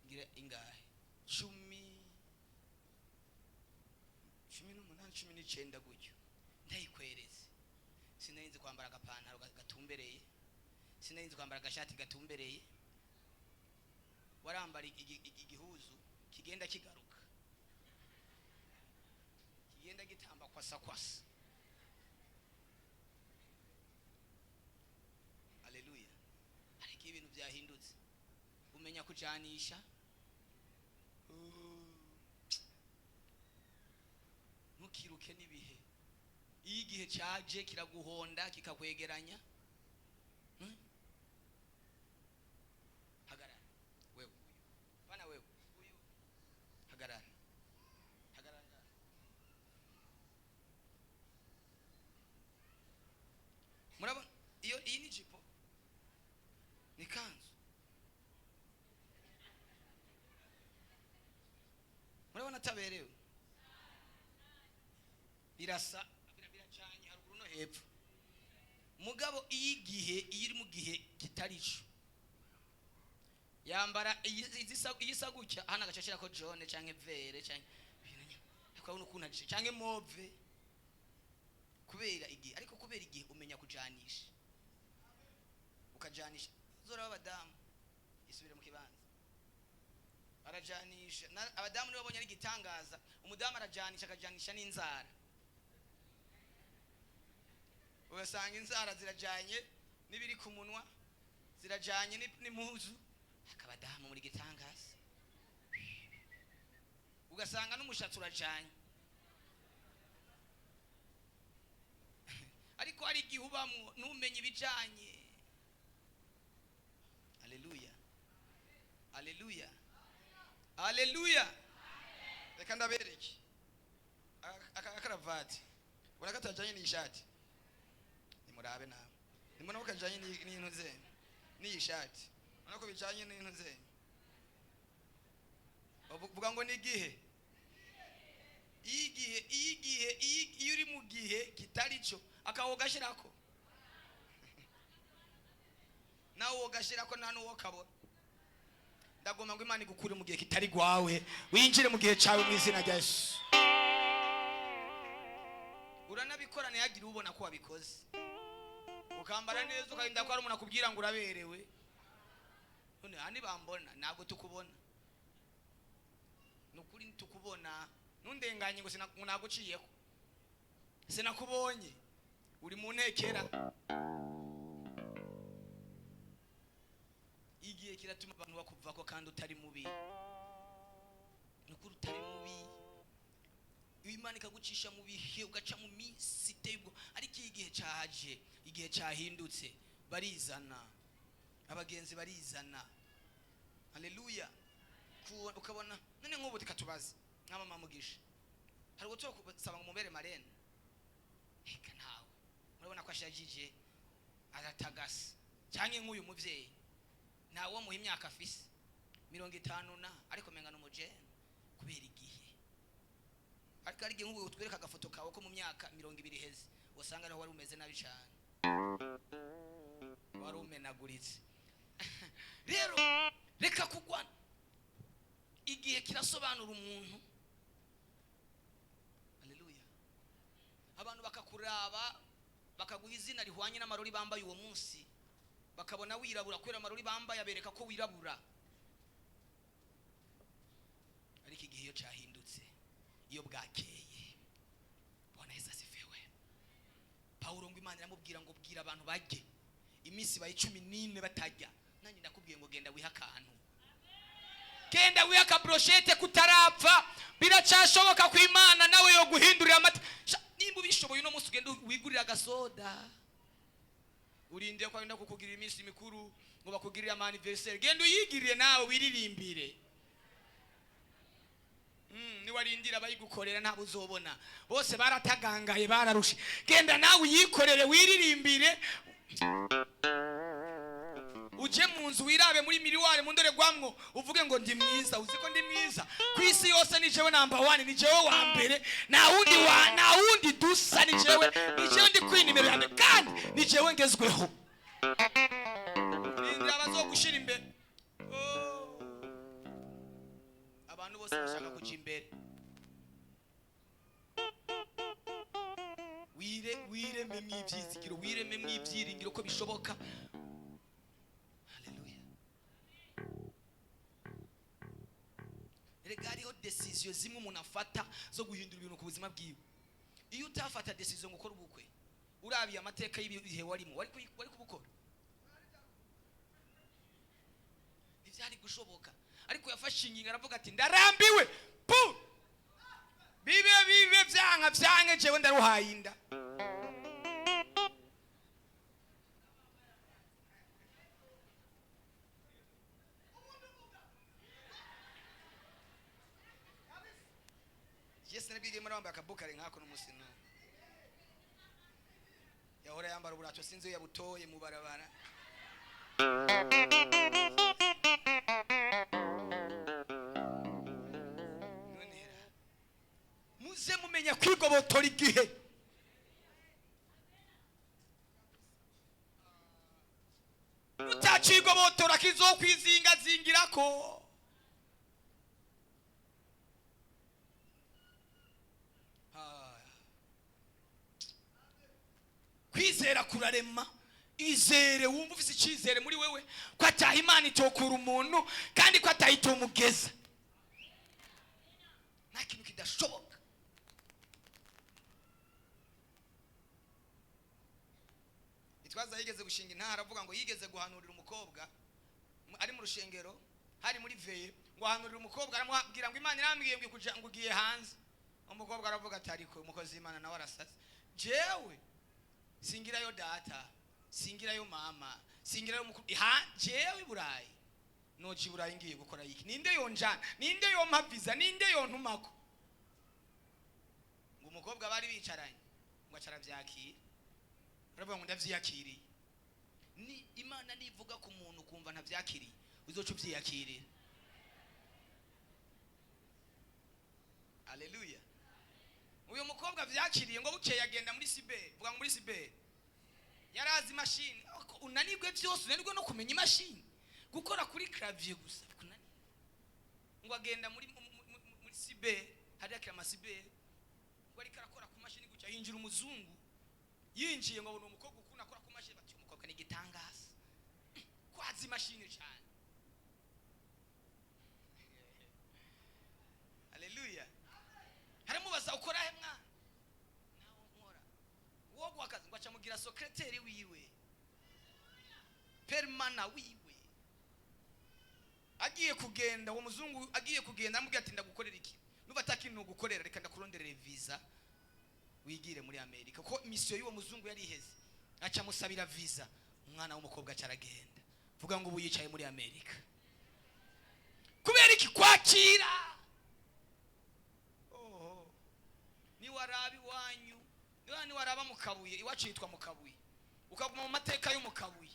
[SPEAKER 1] ngira ingahe? 18, 19 gutyo. Ndayikwereze, sinari nzi kwambara agapantaro gatumbereye, sinari nzi kwambara agashati gatumbereye. Warambara igihuzu kigenda kigaruka, kigenda gitamba kwasa kwasa. Aleluya. Ariko ibintu byahindutse, umenya kujanisha. Ntukiruke n'ibihe. Iyo igihe cyaje kiraguhonda, kikakwegeranya. Hagarara wewe, uyu bana, wewe uyu, hagarara, hagarara ngaha. Murabona iyo iyi ni jipo, ni kanzu. Murabona ataberewe? Birasa, biracanye haruguru no hepfo. Mugabo iyo igihe, iyo uri mu gihe kitari cyo, yambara izisa gutya hano, agacashira ko jaune canke vert canke ibintu nyene, akabona ukuntu aje, canke mauve, kubera igihe. Ariko kubera igihe umenya kujanisha, ukajanisha. Zora abadamu isubire mu kibanza, barajanisha. Abadamu nibo babonye ari igitangaza. Umudamu arajanisha, akajanisha n'inzara, ugasanga inzara zirajanye n'ibiri ku munwa, zirajanye n'impuzu. Akabadamu muri gitangaza, ugasanga n'umushatsi urajanye. Ariko hari igihe ubamwo ntumenye ibijanye. Aleluya, aleluya, aleluya. Reka ndabereke aka karavati. Ubona katajanye n'ishati? Nimurabe nawe, nimubona ko kajanye n'intu ze, n'iyi shati? Ubona ko bijanye n'intu ze? Vuga ngo ni igihe. Iyo igihe, iyo igihe, iyo uri mu gihe kitari cyo, akawo gashirako nawe uwo gashirako, nta n'uwo kabona. Ndagomba ngo Imana igukure mu gihe kitari gwawe, winjire mu gihe cyawe mu izina rya Yesu. Uranabikora ntihagire ubona ko wabikoze, ukambara neza, ukarinda ko hari umuntu akubwira ngo uraberewe. None aha ntibambona? Ntabwo tukubona, ni ukuri ntitukubona. Ntundenganye ngo ngo naguciyeko, sinakubonye, uri mu ntekera. Igihe kiratuma abantu bakuvako kandi utari mubi, ni ukuri utari mubi. Iyo Imana ikagucisha mu bihe, ugaca mu minsi iteye ubwo. Ariko iyo igihe cyaje, igihe cyahindutse, barizana, abagenzi barizana. Haleluya. Ukabona none nk'ubu tukatubaza nk'abamama Mugisha, hari ubwo kusaba ngo mubere marraine? Reka, ntawe. Murabona ko ashajije, aratagasa. Cyangwa nk'uyu muvyeyi, ntawe wo muha imyaka afise 50 na, ariko menga n'umujene kubera igihe. Ariko hari igihe nk'ubu utwereka agafoto kawe ko mu myaka 20 iheze, usanga ariho wari umeze nabi cyane, wari umenaguritse. Rero reka kugwa. Igihe kirasobanura umuntu. Haleluya. Abantu bakakuraba. Bakaguha izina rihwanye n'amarori bambaye uwo munsi, bakabona wirabura kubera amarori bambaye abereka ko wirabura. Ariko igihe iyo cyahindutse, iyo bwakeye, Bwana Yesu asifiwe. Pawulo ngo Imana iramubwira ngo bwira abantu bajye, iminsi baye 14 batajya. Nanjye ndakubwiye ngo genda wiha akantu, genda wiha akabroshete kutarapfa. Biracyashoboka ku Imana nawe yo guhindurira amata. Nimba ubishoboye uno munsi ugenda wigurira agasoda, urindire ko agenda kukugirira iminsi mikuru ngo bakugirire ama anniversaire. Genda uyigirire nawe wiririmbire. Niwarindira abayigukorera ntabwo uzobona, bose baratagangaye bararushe. Genda nawe uyikorere wiririmbire, uje mu nzu wirabe muri miroir, mu ndorerwamwo, uvuge ngo ndi mwiza. Uzi ko ndi mwiza ku isi yose, ni jewe number one, ni jewe wa mbere, nta wundi wa nta wundi dusa, ni jewe ndi kuri nimero ya mbere, kandi ni jewe ngezweho. Rindira abazogushira imbere. Oh. Abantu bose bashaka kuja imbere. Wire wirememwo ivyizigiro, wirememwo ibyiringiro ko bishoboka. Haleluya! Erega hariho décision zimwe umuntu afata zo guhindura ibintu ku buzima bwiwe. Iyo utafata décision ngo ukore ubukwe, urabiye amateka y'ibihe warimo, wari kubukora? Ntibyari gushoboka. Ariko yafashe ingingo, aravuga ati ndarambiwe pu, bibe bibe, byanka byanke, jewe ndaruhaye inda. Yesu nabwiye muri wambaye akabukare nk'ako n'umusino yahora yambara uburato, sinzi iyo yabutoye mu barabara. None ra, muze mumenya kwigobotora igihe. Mutacigobotora kizokwizingazingirako. Ah. Kwizera kurarema. Izere, wumva ufise icyizere muri wewe ko ataha Imana itokura umuntu, kandi ko atayitomugeza. Nta kintu kidashoboka. Itwaza yigeze gushinga intara, avuga ngo yigeze guhanurira umukobwa ari mu rushengero, hari muri veillée, ngo ahanurira umukobwa, aramubwira ngo Imana irambwiye ngo kuja ngo ugiye hanze. Umukobwa aravuga ati ariko umukozi w'Imana nawe arasaze, jewe singirayo data, singirayo mama, singirayo mukuru, ha jewe i Burayi, noja i Burayi ngiye gukora iki? Ninde yonjana? Ninde yompa visa? Ninde yontumako? Ngo umukobwa bari bicaranye ngo aca aravyakira, aravuga ngo ndavyiyakiriye. Ni Imana nivuga ku muntu kumva ntavyakiriye, uzoca uvyiyakirira. Haleluya! Uyu mukobwa vyakiriye, ngo bukeye agenda muri cyber. Vuga ngo muri cyber. Yarazi imashini. Ako unanirwe byose, unanirwe no kumenya imashini, gukora kuri clavier gusa kunanirwe. Ngo agenda muri cyber, hariya kira ama cyber, ngo ariko arakora ku mashini gutya, hinjira umuzungu. Yinjiye ngo abona umukobwa ukuntu akora ku mashini, bati umukobwa ni igitangaza, kwazi imashini cyane. Haleluya! Haramubaza ukora he mwana? Naho nkora. Uwo guha akazi, ngo acamugira secrétaire wiwe permanent wiwe. Agiye kugenda, uwo muzungu agiye kugenda, amubwira ati ndagukorera iki? Nuba atakintu gukorera, reka ndakuronderere visa wigire muri Amerika, ko mission y'uwo muzungu yari iheze. Aca amusabira visa, umwana w'umukobwa aca aragenda. Vuga ngo ubu yicaye muri Amerika. Kubera iki? Kwakira. Oho, niwaraba iwanyu, niwaraba mu Kabuye, iwacu hitwa mu Kabuye, ukaguma mu mateka yo mu Kabuye.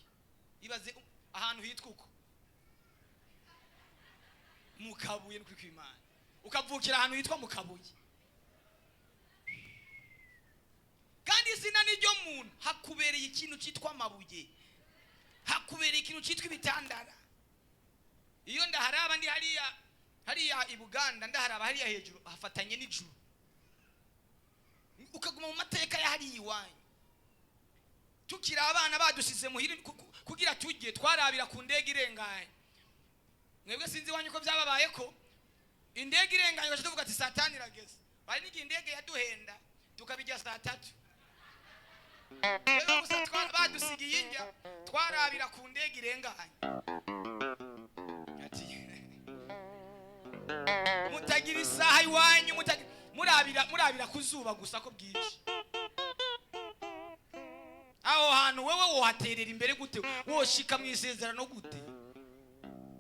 [SPEAKER 1] Ibaze ahantu hitwa uko mu Kabuye, ni kw'Imana, ukavukira ahantu hitwa mu Kabuye, kandi izina niryo muntu, hakubereye ikintu cyitwa amabuye, hakubereye ikintu cyitwa ibitandara. Iyo ndaharaba ndi hariya, hariya i Buganda, ndaharaba hariya hejuru hafatanye n'ijuru. Ukaguma mu mateka ya hariya iwanyu. Tukiri abana badusize muhira kugira tujye, twarabira ku ndege irenganye. Mwebwe sinzi iwanyu ko byababaye ko indege irenganye ugaca tuvuga ati saa tanu irageze. Hari n'igihe indege yaduhenda tukabijya saa tatu. Rero gusa badusigiye indya, twarabira ku ndege irenganye. Ati mutagira isaha iwanyu, murabira ku zuba gusa ko bwije. Aho hantu wewe wohaterera imbere gute? Woshika mu isezerano gute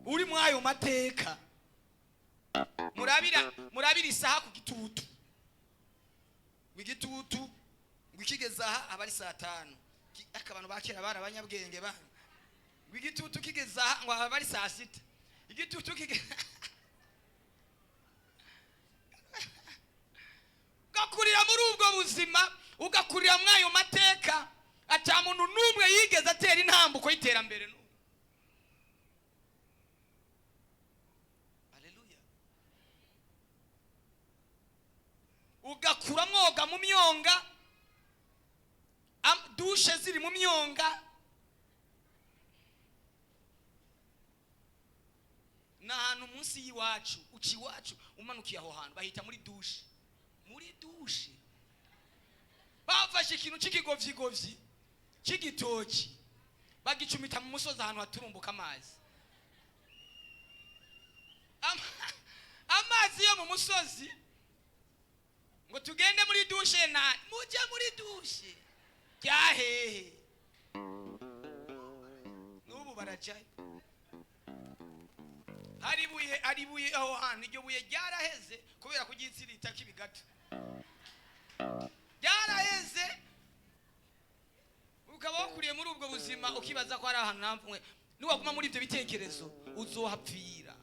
[SPEAKER 1] uri muri ayo mateka? Murabira isaha ku gitutu, ngo igitutu ngo ikigeze aha aba ari saa tanu. Ariko abantu ba kera bari abanyabwenge bana. Ngo igitutu kigeze aha ngo aba ari saa sita. Igitutu kigeze, ugakurira muri ubwo buzima, ugakurira muri ayo mateka, ata muntu n'umwe yigeze atera intambuko y'iterambere n'umwe. Haleluya. Ugakura mwoga mu myonga, dushe ziri mu myonga. Ni ahantu munsi y'iwacu, uca iwacu umanukiye aho hantu bahita muri dushe. Muri dushe bafashe ikintu cy'ikigovyigovyi cy'igitoki bagicumita mu musozi ahantu haturumbuka amazi. Amazi yo mu musozi, ngo tugende muri dushe, na mujye muri dushe ryahehe. N'ubu barajayo. Hari ibuye, hari ibuye aho hantu, iryo buye ryaraheze kubera kuryitsirita k'ibigato, ryaraheze. Ukaba wakuriye muri ubwo buzima ukibaza ko ari ahantu namwe, niwaguma muri ibyo bitekerezo uzohapfira.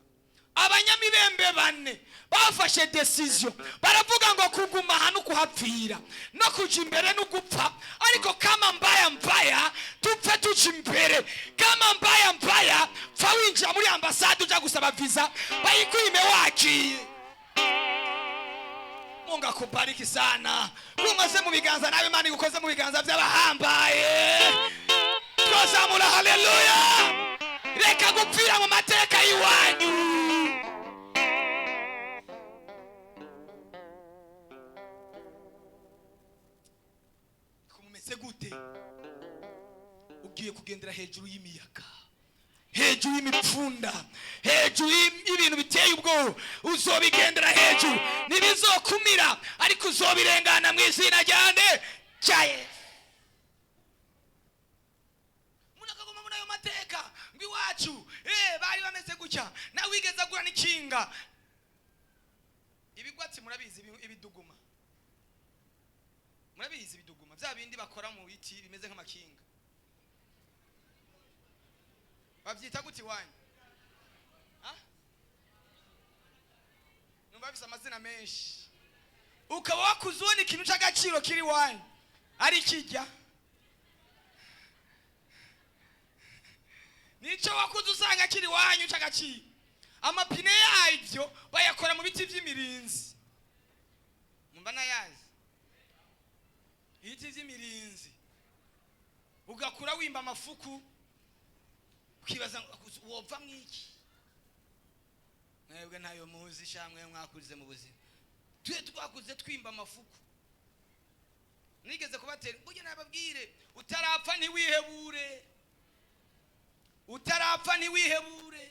[SPEAKER 1] Abanyamibembe bane bafashe decision, baravuga ngo kuguma hano kuhapfira no kuja imbere no gupfa, ariko kama mbaya mbaya tupfe tuja imbere, kama mbaya mbaya pfa winjira muri ambasade uja gusaba visa bayikwime wagiye. Mungu akubariki sana. Kunkoze mu biganza nawe Imana igukoze mu biganza by'abahambaye. Twazamura haleluya. Reka gupfira mu mateka y'iwanyu. Kumumeze gute? Ugiye kugendera hejuru y'imiyaga, hejuru y'imipfunda, hejuru y'ibintu biteye ubwoba. Uzobigendera hejuru, ntibizokumira, ariko uzobirengana mu izina rya nde? Rya Yesu. Umuntu akaguma muri ayo mateka ngo iwacu bari bameze gutya, nawe wigeze agura n'ikinga. Ibigwatsi murabizi, ibiduguma murabizi, ibiduguma bya bindi bakora mu biti bimeze nk'amakinga, babyita gute iwanyu? Ha? Numva bifise amazina menshi. Ukaba wakuze ubona ikintu c'agaciro kiri iwanyu ari kijya, nico wakuze usanga kiri iwanyu c'agaciro. Amapine yabyo bayakora mu biti vy'imirinzi, numva nayazi, ibiti vy'imirinzi. Ugakura wimba amafuku, ukibaza ngo wova mwiki. Mwebwe ntayo muzi sha, mwe mwakuze mu buzima. Twe twakuze twimba amafuku. Nigeze kubatera burya nababwire, utarapfa ntiwihebure, utarapfa ntiwihebure.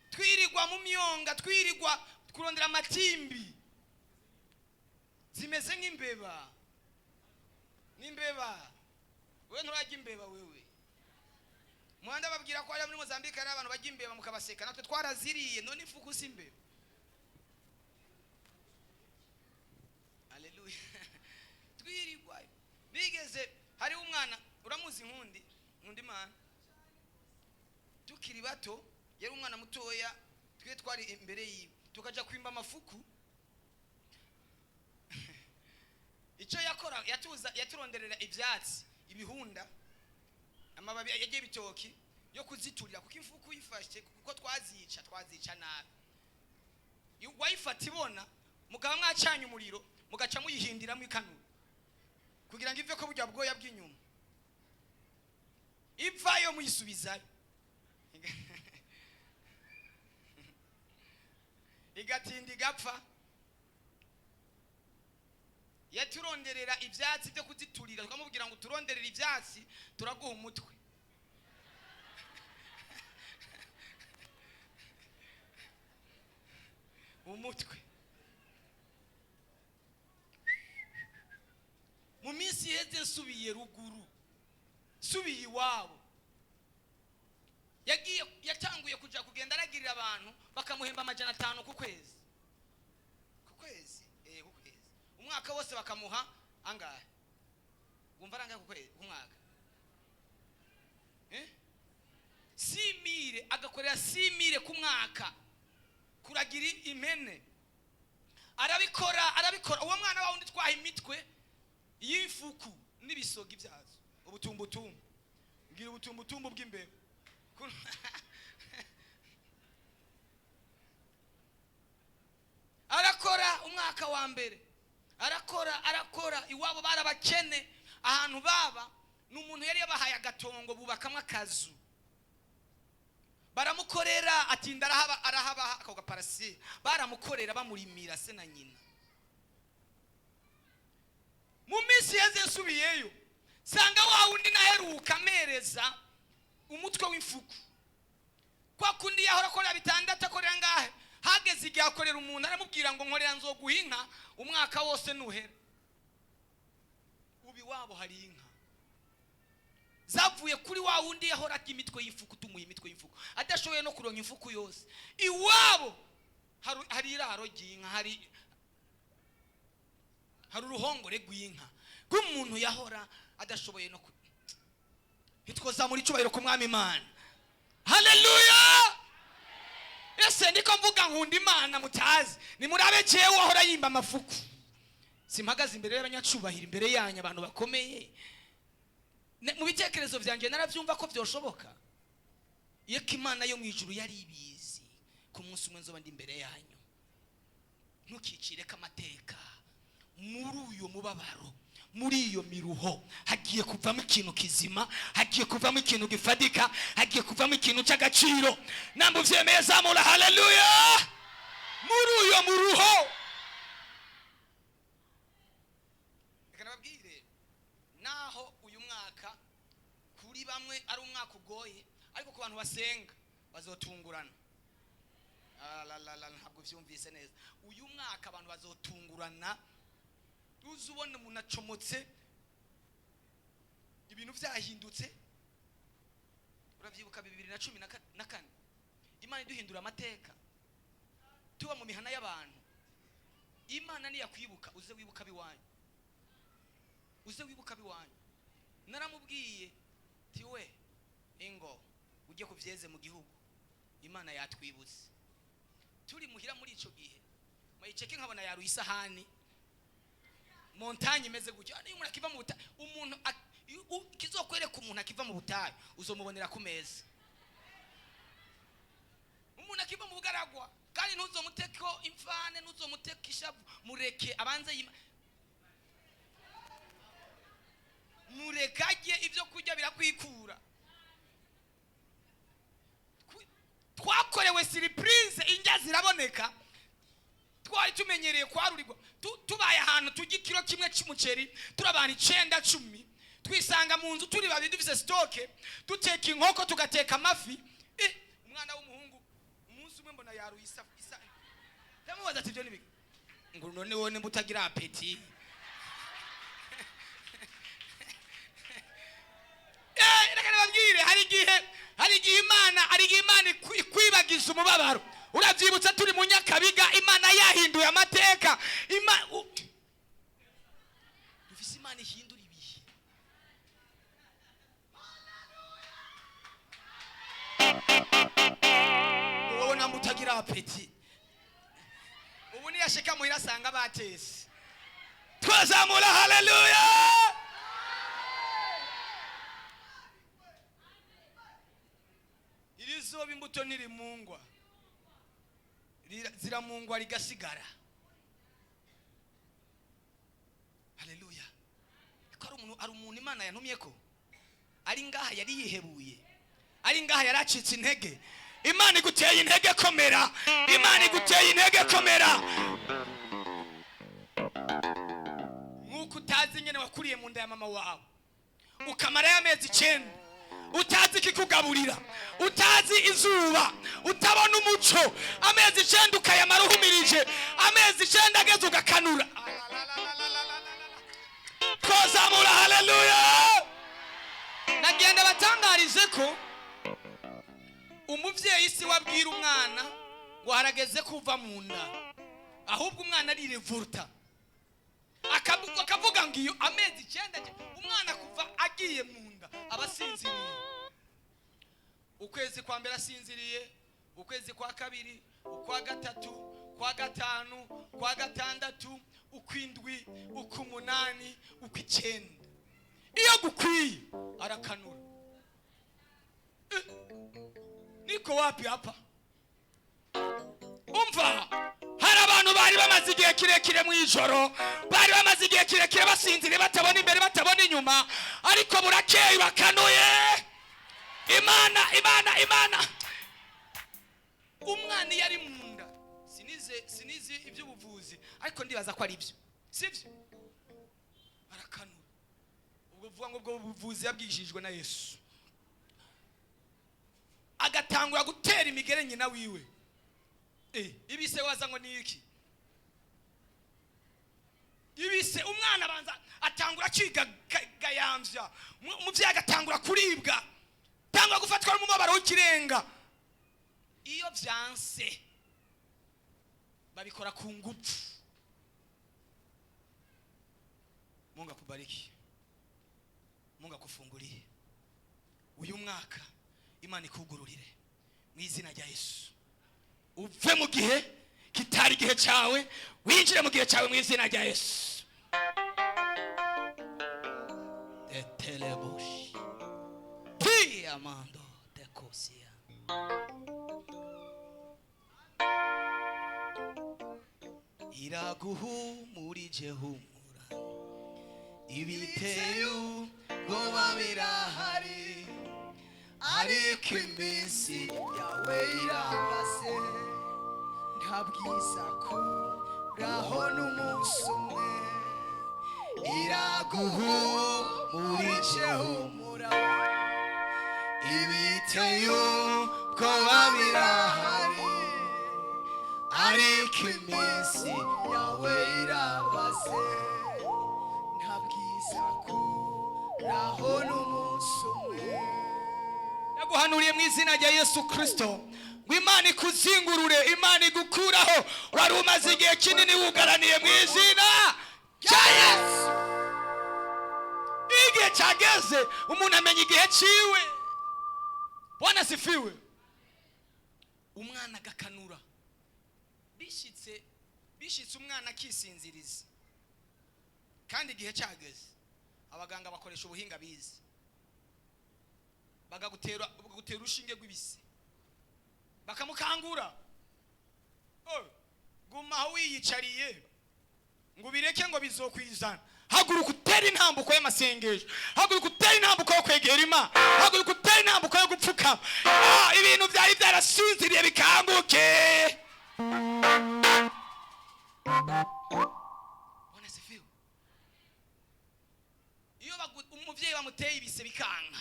[SPEAKER 1] Twirirwa mu myonga, twirirwa kurondera amatimbi zimeze nk'imbeba. N'imbeba wewe nturajya imbeba wewe. Muhanda babwira ko ari muri Mozambique hari abantu bajya imbeba mukabaseka, natwe twaraziriye, none ifuku si imbeba. Haleluya. Twirirwa bigeze hari umwana uramuzi nkundi nkundi mana, tukiri bato yari umwana mutoya, twe twari imbere yiwe tukaja kwimba amafuku. Icyo yakora yatuza yaturonderera ibyatsi, ibihunda, amababi yagiye ibitoki yo kuziturira, kuko imfuku yifashe, kuko twazica nabi. Wayifata ibona mugaba mwacanye umuriro mugaca muyihindiramo ikanura kugira ngo ive ko burya bwoya bw'inyuma. Ivayo muyisubizayo, igatinda igapfa. Yaturonderera ibyatsi byo kuziturira, tukamubwira ngo turonderere ibyatsi turaguha umutwe. Umutwe mu minsi iheze nsubiye ruguru, nsubiye iwabo, yagiye yatanguye kuja kugenda aragirira abantu bakamuhemba 500 ku kwezi, ku kwezi, ku kwezi, umwaka wose bakamuha angahe? Wumva ari angahe ku kwezi, ku mwaka? 6000, agakorera 6000 ku mwaka kuragira impene. Arabikora, arabikora. Uwo mwana wa wundi twaha imitwe y'ifuku n'ibisogi byazo, ubutumbutumbu, ngira ubutumbutumbu bw'imbeba. Arakora umwaka wa mbere, arakora, arakora. Iwabo barabakene, ahantu baba ni umuntu yari yabahaye agatongo bubakamwe akazu, baramukorera atinda arahaba, arahabaha ako gaparasi, baramukorera bamurimira se na nyina. Mu minsi yeze nsubiyeyo sanga wa wundi naheruka amereza umutwe w'imfuku, kwa kundi yahora akorera 6 akorera ngahe. Hageze igihe akorera umuntu aramubwira ngo nkorera nzoguha inka umwaka wose nuhera. Ubi wabo hari inka zavuye kuri wa wundi yahora arya imitwe y'ifuku, tumuha imitwe y'ifuku adashoboye no kuronka ifuku yose. Iwabo hari iraro ry'inka, hari uruhongore rw'inka rw'umuntu yahora adashoboye no ntitwozamura icyubahiro ku Mwami Imana. Haleluya! Ese ndiko mvuga nkunda Imana mutazi, nimurabe jewe wahora yimba amafuku. Simpagaze imbere y'abanyacubahiro, imbere yanyu abantu bakomeye. Mu bitekerezo byanjye narabyumva ko byoshoboka. Iyo Imana yo mu ijuru yari ibizi ku munsi umwe nzoba ndi imbere yanyu. Ntukicire ko amateka muri uyo mubabaro, muri iyo miruho hagiye kuvamo ikintu kizima, hagiye kuvamo ikintu gifadika, hagiye kuvamo ikintu cy'agaciro. Namba uvyemeye zamura haleluya. Muri uyo muruho, reka nababwire, naho uyu mwaka kuri bamwe ari umwaka ugoye, ariko ku bantu basenga bazotungurana. La, ntabwo vyumvise neza. Uyu mwaka abantu bazotungurana. Uzi ubona umuntu acomotse, ibintu vyahindutse. Uravyibuka 2014 Imana iduhindura amateka, tuba mu mihana y'abantu. Imana niyakwibuka uze wibuka biwanyu, uze wibuka biwanyu. Naramubwiye tiwe ingo ujye kuvyeze mu gihugu, Imana yatwibutse. Turi muhira muri ico gihe mayiceke nkabona yaruye isahani montagne imeze gutya. Niyo umuntu akiva mu butayu, umuntu kizokwereka umuntu akiva mu butayu uzomubonera ku meza. Umuntu akiva mu bugaragwa, kandi ntuzomuteko imfane, ntuzomuteko ishavu, mureke abanze yima, mureke ajye ibyo kurya birakwikura. Twakorewe surprise, indya ziraboneka. Twari tumenyereye kwarurirwa, tubaye ahantu turya ikiro kimwe cy'umuceri turi abantu 9 10, twisanga mu nzu turi babiri dufise stoke, duteka inkoko tugateka amafi. Umwana w'umuhungu umunsi umwe mbona yaruye isa, ndamubaza ati ibyo ni biki? Ngo none wowe nimba utagira apeti. Reka nababwire, hari igihe Imana, hari igihe Imana ikwibagiza umubabaro. Urabyibutsa turi mu Nyakabiga, Imana yahinduye amateka. Dufise Imana ihindura ibihe. Wowe namba utagira apeti, ubu niyashika muhira asanga batese. Twazamura haleluya. Irizoba imbuto ntirimungwa, ziramungwa rigasigara. Haleluya. Ko ari umuntu Imana yantumye ko Ari ngaha yari yihebuye, ari ngaha yaracitse intege. Imana iguteye intege, komera. Imana iguteye intege, komera. Nk'uko utazi nyine wakuriye mu nda ya mama wawe ukamarayo amezi 9, utazi ikikugaburira, utazi izuba, utabona umuco, amezi 9 ukayamara uhumirije, amezi 9 ageze ugakanura. Twazamura haleluya. Nagenda batangarize ko umuvyeyi si wabwira umwana ngo harageze kuva mu nda, ahubwo umwana arirevuta akavuga ngo iyo amezi 9 umwana kuva agiye mu nda aba asinziriye. Ukwezi kwa mbere asinziriye, ukwezi kwa kabiri, ukwa gatatu, kwa gatanu, kwa gatandatu, ukwindwi, uk'umunani, ukw'icenda, iyo gukwiye arakanura. Niko wapi hapa? Umva, hari abantu bari bamaze igihe kirekire mu ijoro, bari bamaze igihe kirekire basinziriye, batabona imbere, batabona inyuma, ariko burakeye bakanuye. Imana, Imana, Imana. Umwana iyo ari mu nda, sinize iby'ubuvuzi, ariko ndibaza ko ari byo, sibyo? Arakanura. Ubwo vuga ngo ubwo buvuzi yabwishijwe na Yesu. Agatangura gutera imigere nyina wiwe. Ibise waza ngo ni iki? Ibise umwana abanza atangura akiga gayamvya, umuvyeyi agatangura kuribwa, tangura gufatwa n'umubabaro w'ikirenga. Iyo vyanse babikora ku ngufu. Mungu akubariki, Mungu akufungulie uyu mwaka. Imana ikugururire mu izina rya Yesu. Uve mu gihe kitari igihe cyawe, winjire mu gihe cyawe mu izina rya Yesu. Etelebosh amando tekosia. Iraguhumurije humura, ibiteye ubwoba birahari, ariko iminsi
[SPEAKER 2] yawe irabase, nta bwiza kuraho n'umunsi umwe.
[SPEAKER 1] Iraguhumurije humura, ibiteye ubwoba birahari, ariko iminsi
[SPEAKER 2] yawe irabase, nta bwiza kuraho n'umunsi umwe.
[SPEAKER 1] Naguhanuriye mu izina rya Yesu Kristo ngo Imana ikuzingurure, Imana igukuraho wari umaze igihe kinini wugaraniye mu izina rya Yesu. Igihe cyageze umuntu amenya igihe ciwe. Bwana sifiwe. Umwana agakanura, bishitse umwana akisinziriza kandi igihe cyageze. Abaganga bakoresha ubuhinga bize, bagagutera urushinge rw'ibise, bakamukangura. Guma aho wiyicariye ngo ubireke ngo bizokwizana. Haguruka utere intambuko y'amasengesho, haguruka utere intambuko yo kwegera Imana, haguruka utere intambuko yo gupfukama. Ibintu byari byarasinziriye bikanguke. Bwana sifiwe. Iyo umuvyeyi bamuteye ibise bikanka,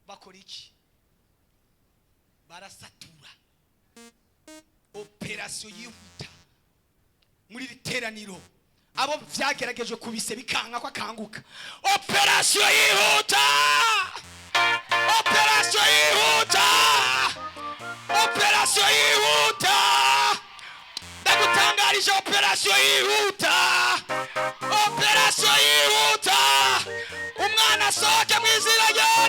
[SPEAKER 1] bakora iki? Barasatura. Operasiyo yihuta muri riteraniro. Abo vyagerageje kubise bikanka ko akanguka, operasiyo yihuta, operasiyo yihuta, operasiyo yihuta. Ndagutangarije, operasiyo yihuta, operasiyo yihuta. Umwana asohoke mu izina rya Yesu.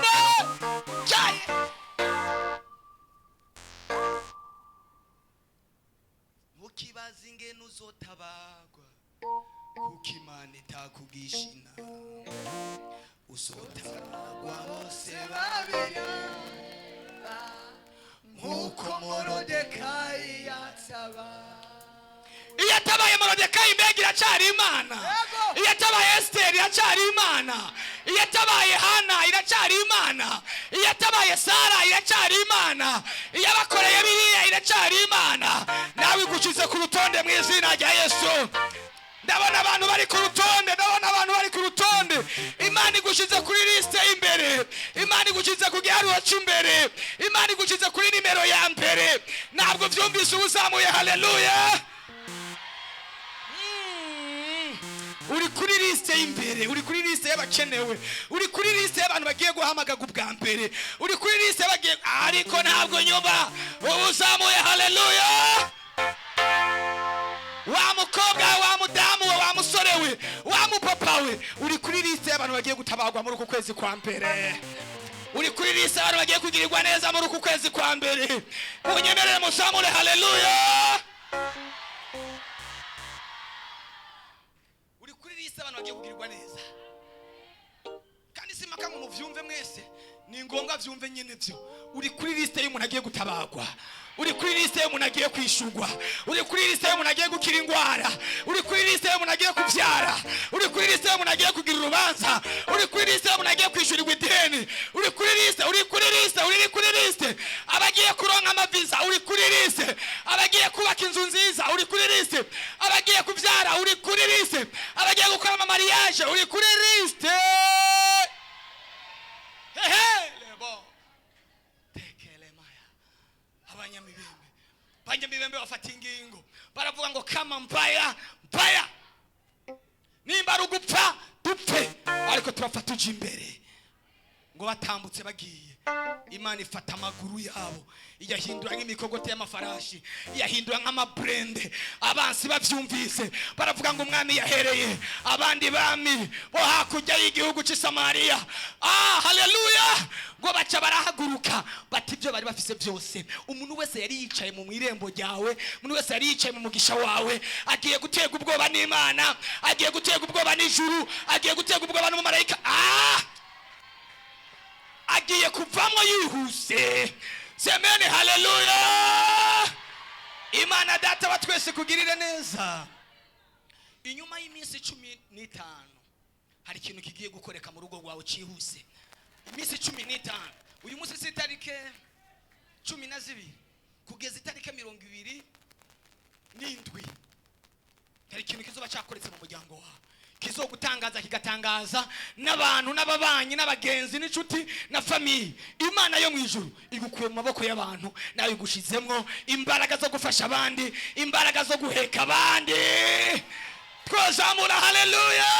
[SPEAKER 1] Ntukibaze ingene uzotabagwa, kuko Imana itakugishina. Uzotabagwa bose
[SPEAKER 2] babiraba, nk'uko Morodekayi yataba.
[SPEAKER 1] Iyo atabaye Morodekayi, mbega iracyari Imana?
[SPEAKER 2] Yego.
[SPEAKER 1] Iyo atabaye Esiteri, iracyari Imana? Iyo atabaye Hana, iracyari Imana? Iyo atabaye Sara, iracyari Imana? Iyo abakoreye biriya, iracyari Imana? Nawe igushyize ku rutonde mu izina rya Yesu. Ndabona abantu bari ku rutonde, ndabona abantu bari ku rutonde. Imana igushyize kuri lisite y'imbere, Imana igushyize ku giharuro cy'imbere, Imana igushyize kuri nimero ya mbere. Ntabwo byumvise? Uba uzamuye haleluya. Uri kuri lisite y'imbere, uri kuri lisite y'abakenewe, uri kuri lisite y'abantu bagiye guhamagaga ubwa mbere, uri kuri lisite y'abagiye, ariko ntabwo nyuma. Uba uzamuye haleluya. Wa mukobwa we, wa mudamu we, wa musore we, wa mupapa we, uri kuri lisite y'abantu bagiye gutabarwa muri uku kwezi kwa mbere. Uri kuri lisite y'abantu bagiye kugirirwa neza muri uku kwezi kwa mbere. Munyemerere muzamure haleluya. Uri kuri lisite y'abantu bagiye kugirirwa neza. Kandi si impaka ngo muvyumve mwese, ni ngombwa vyumve nyine byo. Uri kuri lisite y'umuntu agiye gutabagwa, uri kuri lisite y'umuntu agiye kwishurwa, uri kuri lisite y'umuntu agiye gukira indwara, uri kuri lisite y'umuntu agiye kubyara, uri kuri lisite y'umuntu agiye kugira urubanza, uri kuri lisite y'umuntu agiye kwishyurirwa ideni, uri kuri lisite, uri kuri lisite, uri kuri lisite abagiye kuronka amaviza, uri kuri lisite abagiye kubaka inzu nziza, uri kuri lisite abagiye kubyara, uri kuri lisite abagiye gukora amamariyaje, uri kuri lisite. Hehe lebo tekelemaya. Abanyamibembe bafata ingingo, baravuga ngo kama mbaya mbaya, nimba ari ugupfa dupfe, ariko turapfa tuja imbere. Ngo batambutse bagiye, Imana ifata amaguru yabo iyahindura nk'imikogote y'amafarashi, iyahindura nk'amaburende. Abansi babyumvise baravuga ngo umwami yahereye abandi bami bo hakurya y'igihugu cy'i Samariya. Ah, haleluya! Ngo baca barahaguruka, bati ibyo bari bafise byose. Umuntu wese yari yicaye mu irembo ryawe, umuntu wese yari yicaye mu mugisha wawe, agiye guterwa ubwoba n'Imana, agiye guterwa ubwoba n'ijuru, agiye guterwa ubwoba n'umumarayika. Ah, agiye kuvamo yihuse. Semeni haleluya. Imana Data wa twese kugirire neza. Inyuma y'iminsi 15 hari ikintu kigiye gukoreka mu rugo rwawe cyihuse. Iminsi 15, uyu munsi si itarike 12, kugeza itarike 27 hari ikintu kizoba cyakoretse mu muryango wawe kizogutangaza, kigatangaza n'abantu n'ababanyi n'abagenzi n'inshuti na famille. Imana yo mu ijuru igukuye mu maboko y'abantu, nawe igushizemwo imbaraga zo gufasha abandi, imbaraga zo guheka abandi. Twazamura haleluya.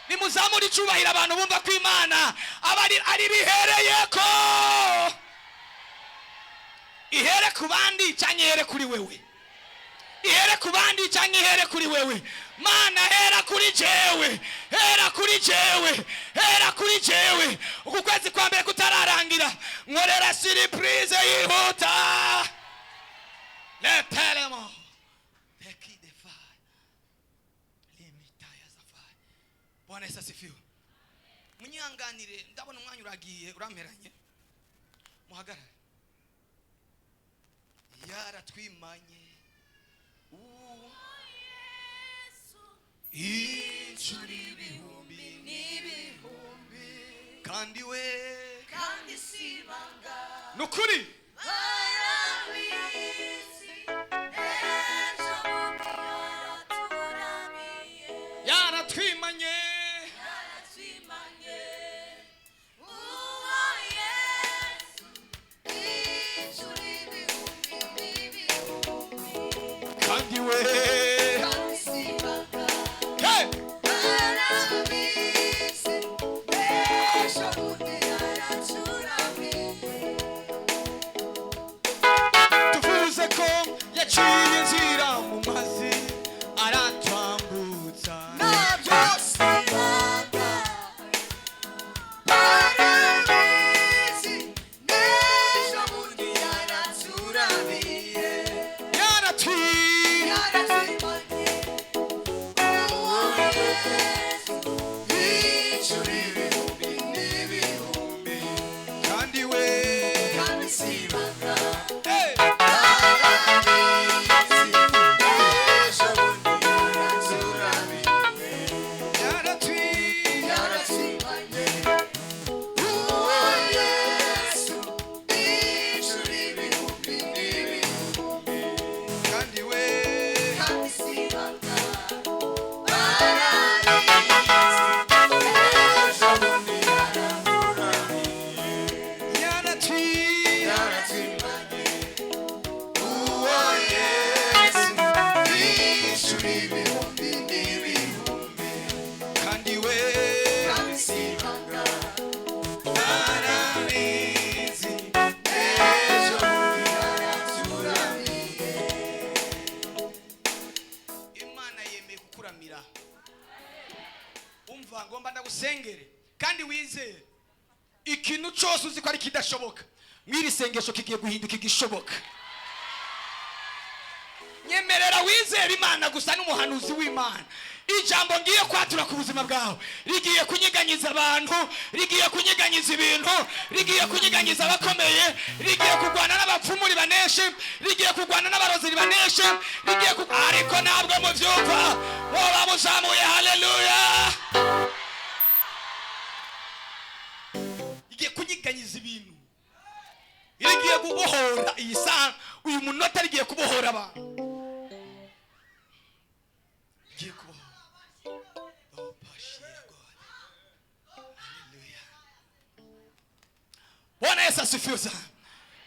[SPEAKER 1] Nimuzamura icubahiro abantu bumva ko Imana aba ari bihereyeko. Ihere ku bandi cyangwa ihere kuri wewe? Ihere ku bandi cyangwa ihere kuri wewe? Mana, hera kuri jewe, hera kuri jewe, hera kuri jewe. Uku kwezi kwa mbere kutararangira, nkorera surprise yihuta. Letelemo tekidefy limitaya zafai. Bwana Yesu asifiwe. Munyihanganire, ndabona umwanya uragiye uramperanye. Muhagarare. Yaratwimanye inshuro ibihumbi n'ibihumbi, kandi we
[SPEAKER 2] Kandi si ibanga.
[SPEAKER 1] Ni ukuri.
[SPEAKER 2] Barabizi, ejo bundi yaraturamiye.
[SPEAKER 1] Yaratwimanye.
[SPEAKER 2] Yaratwimanye uwo Yesu inshuro ibihumbi n'ibihumbi.
[SPEAKER 1] Kandi we
[SPEAKER 2] Kandi si ibanga.
[SPEAKER 1] Hey!
[SPEAKER 2] Barabizi, ejo bundi yaraturamiye.
[SPEAKER 1] Cyose uzi ko ari kidashoboka, mw'iri sengesho kigiye guhinduka igishoboka. Nyemerera wizera Imana gusa n'umuhanuzi w'Imana. Ijambo ngiye kwatura ku buzima bwawe rigiye kunyiganyiza abantu, rigiye kunyiganyiza ibintu, rigiye kunyiganyiza abakomeye, rigiye kurwana n'abapfumu ribaneshe, rigiye kurwana n'abarozi ribaneshe, rigiye ku... Ariko ntabwo mubyumva, muba muzamuye haleluya. Igiye kunyiganyiza ibintu, rigiye kubohora iyi saha, uyu munota rigiye kubohora abantu, rigiye kubohora. Oh, Bashir God. Hallelujah. Bwana Yesu asifiwe sana.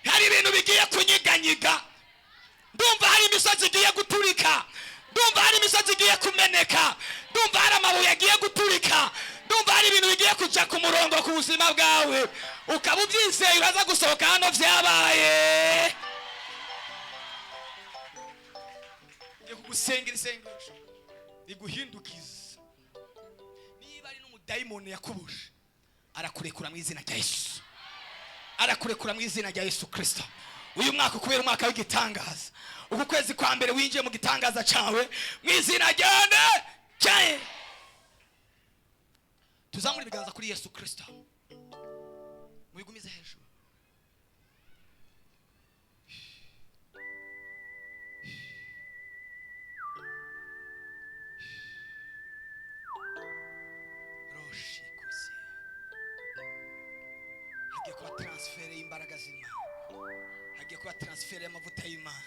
[SPEAKER 1] Hari ibintu bigiye kunyiganyiga. Ndumva hari imisozi igiye guturika, ndumva hari imisozi igiye kumeneka, ndumva hari amabuye agiye guturika, ndumva hari ibintu bigiye kuja ku murongo ku buzima bwawe. Ukaba ubyizeye, uraza gusohoka hano byabaye. Ngiye kugusengera isengesho riguhindukiza. Niba ari n'umudayimoni yakubuje, arakurekura mu izina rya Yesu, arakurekura mu izina rya Yesu Kirisito. Uyu mwaka ukubera umwaka w'igitangaza. Uku kwezi kwa mbere winjiye mu gitangaza cyawe mu izina rya nde. Tuzamure ibiganza kuri Yesu Kirisito, mubigumize hejuru. Roshikusia. Hagiye kuba transfert y'imbaraga z'Imana, hagiye kuba transfert y'amavuta y'Imana,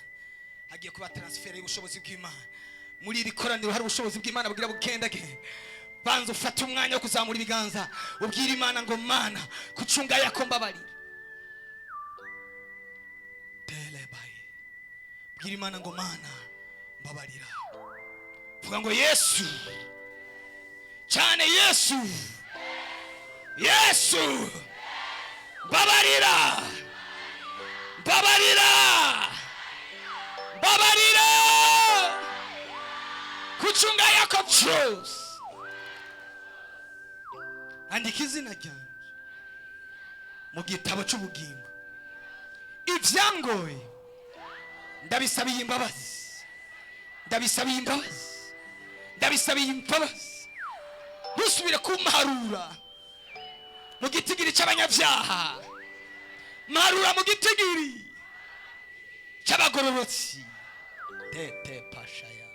[SPEAKER 1] hagiye kuba transfert y'ubushobozi bw'Imana. Muri iri koraniro hari ubushobozi bw'Imana bugira bugendagenda. Banza ufate umwanya wo kuzamura ibiganza, ubwire Imana ngo: "Mana, kucunga yako mbabarira." Telebaye, bwira Imana ngo: "Mana, mbabarira." Vuga ngo: "Yesu," cyane, "Yesu, Yesu, mbabarira, mbabarira, mbabarira kucunga yako cyose. Andika izina ryanjye mu gitabo cy'ubugingo. Ibyangoye ndabisabiye imbabazi, ndabisabiye imbabazi, ndabisabiye imbabazi. Ntusubire kumparura mu gitigiri cy'abanyabyaha, mparura mu gitigiri cy'abagororotsi." Tete pashaya.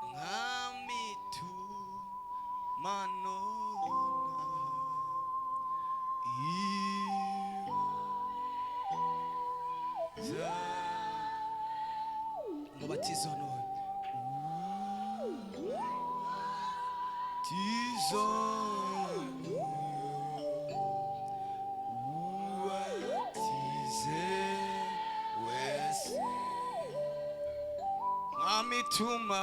[SPEAKER 1] Mwami, tumanona iza umubatizo none tizo ubatize wese. Mwami, tuma.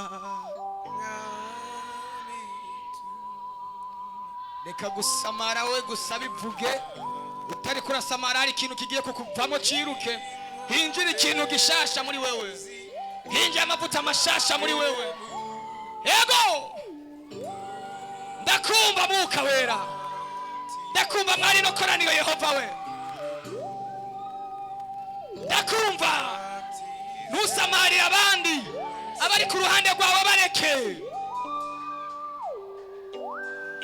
[SPEAKER 1] Reka gusamara we gusa, bivuge utari kurasamara. Hari ikintu kigiye kukuvamo ciruke, hinjira ikintu gishasha muri wewe, hinjira amavuta mashasha muri wewe. Yego, ndakumva Mwuka Wera, ndakumva mwari no koraniro. Yehova we, ndakumva. Ntusamarire abandi, abari ku ruhande rwawe bareke.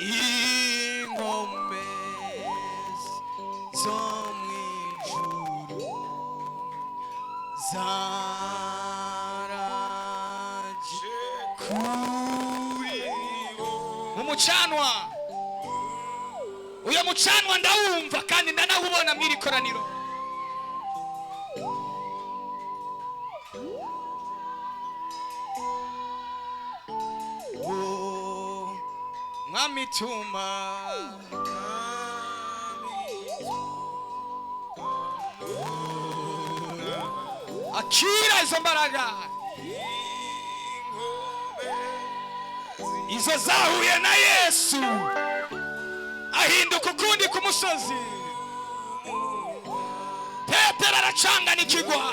[SPEAKER 1] Inkombe zo mu ijuru zaraje kuri mu mucanwa. Uyo mucanwa ndawumva kandi ndanawubona mw'iri koraniro. Oh, Mwami, tuma. Akira izo mbaraga, izo zahuye na Yesu ahinduka ukundi ku musozi. Petero aracangana ikigwa.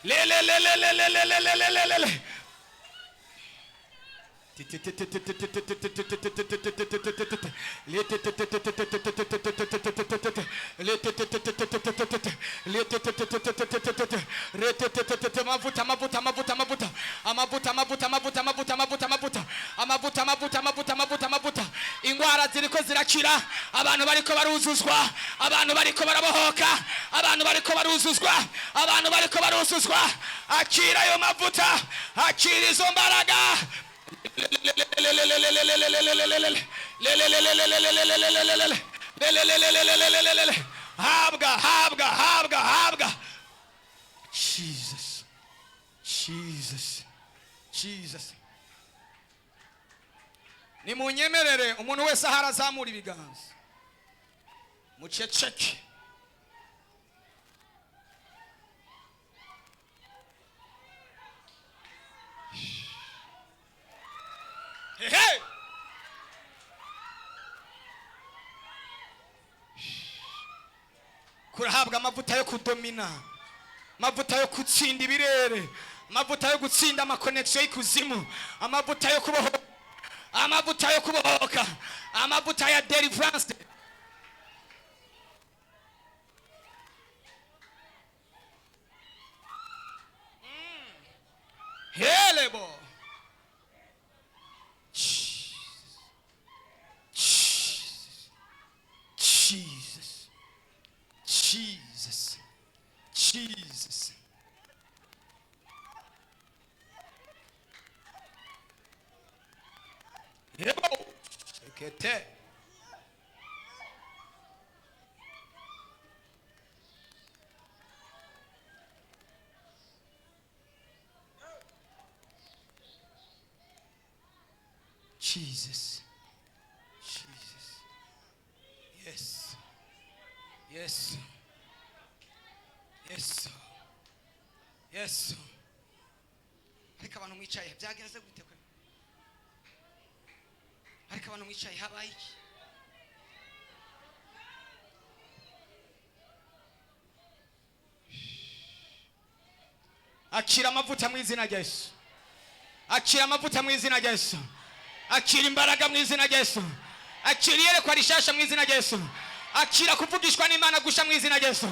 [SPEAKER 1] Le le le le le le le le le le le. Amavuta, amavuta, amavuta, amavuta, amavuta, amavuta, amavuta, amavuta, amavuta, amavuta, amavuta, amavuta, amavuta, amavuta, amavuta. Ingwara ziriko zirakira, abantu bariko baruzuzwa, abantu bariko barabohoka, abantu bariko baruzuzwa, abantu bariko baruzuzwa. Akira ayo mavuta, akira izo mbaraga. Habwa, habwa, habwa, habwa. Jesus, Jesus, Jesus. Nimunyemerere umuntu wese ahari azamura ibiganza, muceceke. Hey! Kurahabwa amavuta yo kudomina, amavuta yo gutsinda ibirere, amavuta yo gutsinda amakonegisiyo y'ikuzimu, amavuta yo kubohoka, amavuta yo kubohoka, amavuta ya deliverance. Helebo. Jesus, Jesus, Jesus. Yebo. Sekete. Jesus. Jesus. Yes. Yes. Yes. Yes. Ariko abantu mwicaye byagenze gute kwe? Ariko abantu mwicaye habaye iki? Akira amavuta mu izina rya Yesu. Akira amavuta mu izina rya Yesu. Akira imbaraga mu izina rya Yesu. Akira iyerekwa rishasha mu izina rya Yesu. Akira kuvugishwa n'Imana gusha mu izina rya Yesu.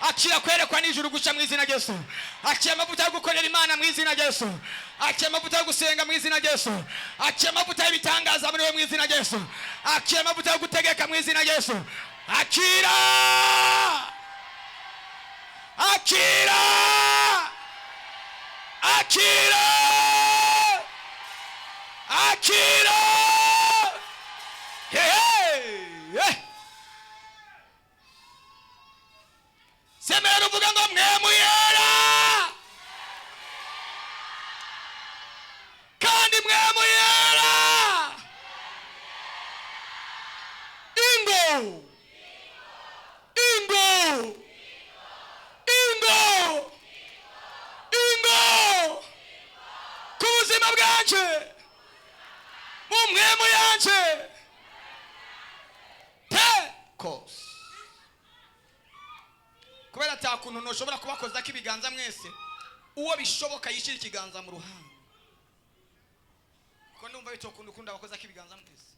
[SPEAKER 1] Akira kwerekwa n'ijuru gusha mu izina rya Yesu. Akira amavuta yo gukorera Imana mu izina rya Yesu. Akira amavuta yo gusenga mu izina rya Yesu. Akira amavuta y'ibitangaza muri we mu izina rya Yesu. Akira amavuta yo gutegeka mu izina rya Yesu. Akira! Akira! Akira! Akira! Hey, hey! Hey! Semera uvuga ngo mwe muyera, kandi mwe muyera. Ingo, ingo, ingo, ingo ku buzima bwanje, mu mwemu yanje tekos. Kubera ata kuntu ntushobora kubakoza ko ibiganza mwese, uwo bishoboka yishyira ikiganza mu ruhanga, kuko ndumva bitokunda ukunda abakoza ko ibiganza mwese.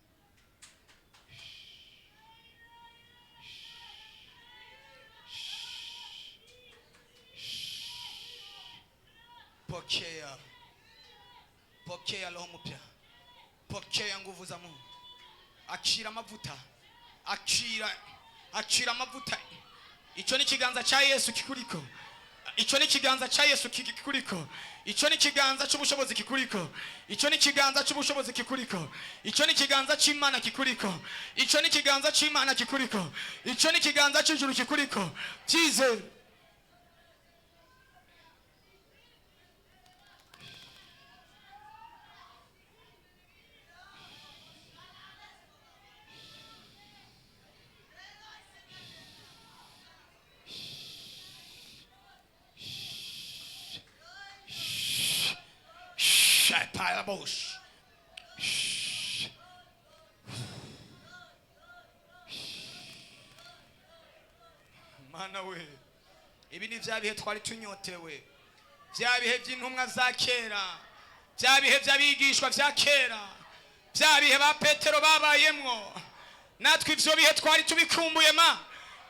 [SPEAKER 1] Pokea, pokea roho mpya, pokea nguvu za Mungu. Akira amavuta, akira, akira amavuta. Icyo ni ikiganza cya Yesu kikuriko. Icyo ni ikiganza cya Yesu kikuriko. Icyo ni ikiganza cy'ubushobozi kikuriko. Icyo ni ikiganza cy'ubushobozi kikuriko. Icyo ni ikiganza cy'Imana kikuriko. Icyo ni ikiganza cy'Imana kikuriko. Icyo ni ikiganza cy'ijuru kikuriko. Byizere. Shh. Shh. Mana we, ibi ni bya bihe twari tunyotewe, Bya bihe by'intumwa za kera, bya bihe by'abigishwa bya kera, bya bihe ba Petero babayemwo, natwe ivyo bihe twari tubikumbuye ma,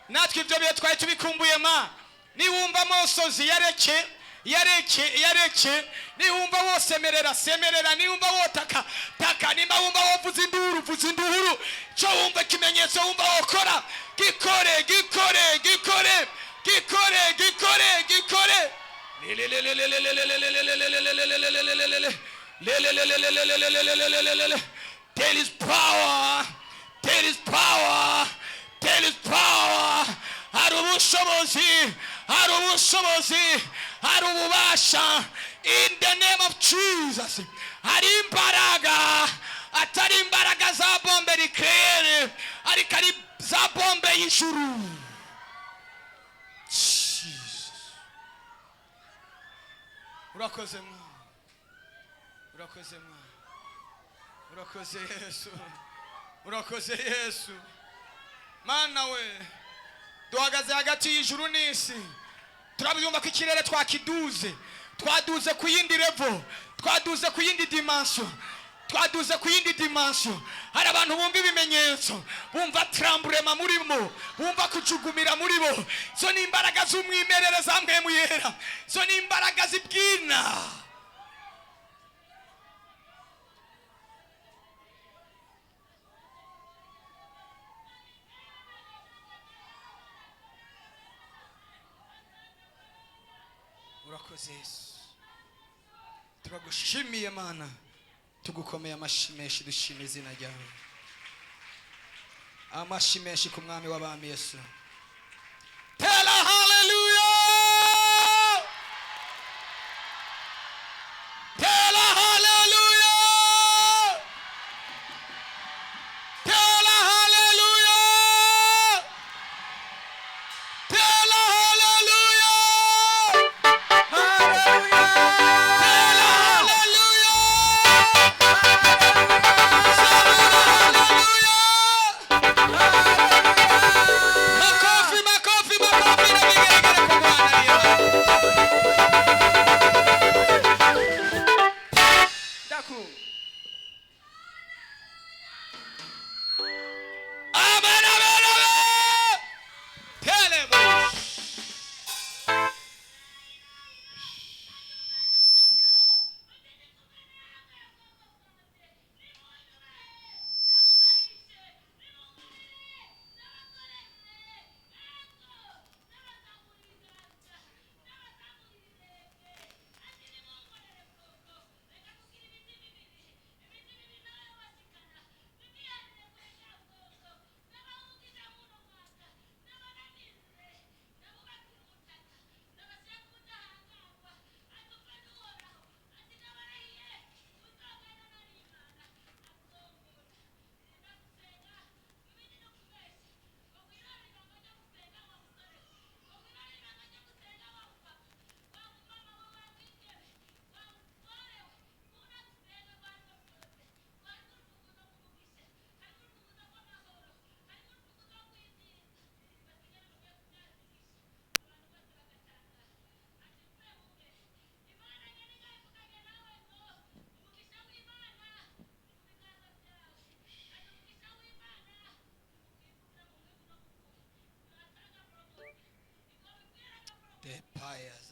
[SPEAKER 1] natwe ivyo bihe twari tubikumbuye ma. Niwumva amosozi yareke, yareke, yareke. Niwumva wosemerera, semerera. Niwumva wotaka, taka. Nimba wumva wovuza induru, vuza induru. Cyo wumva ikimenyetso wumva wokora, gikore, gikore, gikore, gikore, gikore, gikore. There is power, there is power, there is power. Hari ubushobozi, hari ubushobozi, hari ububasha. In the name of Jesus. Hari imbaraga, atari imbaraga za bombe nucléaire, ariko ari za bombe y'ijuru. Jesus. Urakoze mwana, urakoze mwana, urakoze Yesu, urakoze Yesu. Mana we, duhagaze hagati y'ijuru n'isi, turabyumva ko ikirere twakiduze, twaduze ku yindi level, twaduze ku yindi dimension, twaduze ku yindi dimension. Hari abantu bumva ibimenyetso, bumva tremblement murimo, bumva kujugumira muri bo. Zo ni imbaraga z'umwimerere za Mpwemu Yera, zo ni imbaraga zibwina. Urakoze Yesu, turagushimiye Mana, tugukomeye amashi menshi, dushima izina ryawe. Amashi menshi ku Mwami w'abami Yesu. Tera haleluya, tera haleluya, tera haleluya, tera haleluya, tera haleluya, haleluya. Makofi, makofi, makofi na vigelegele kwa Bwana leo.
[SPEAKER 2] Ndaku.
[SPEAKER 1] Amen, amen, amen. Telebo. The pious.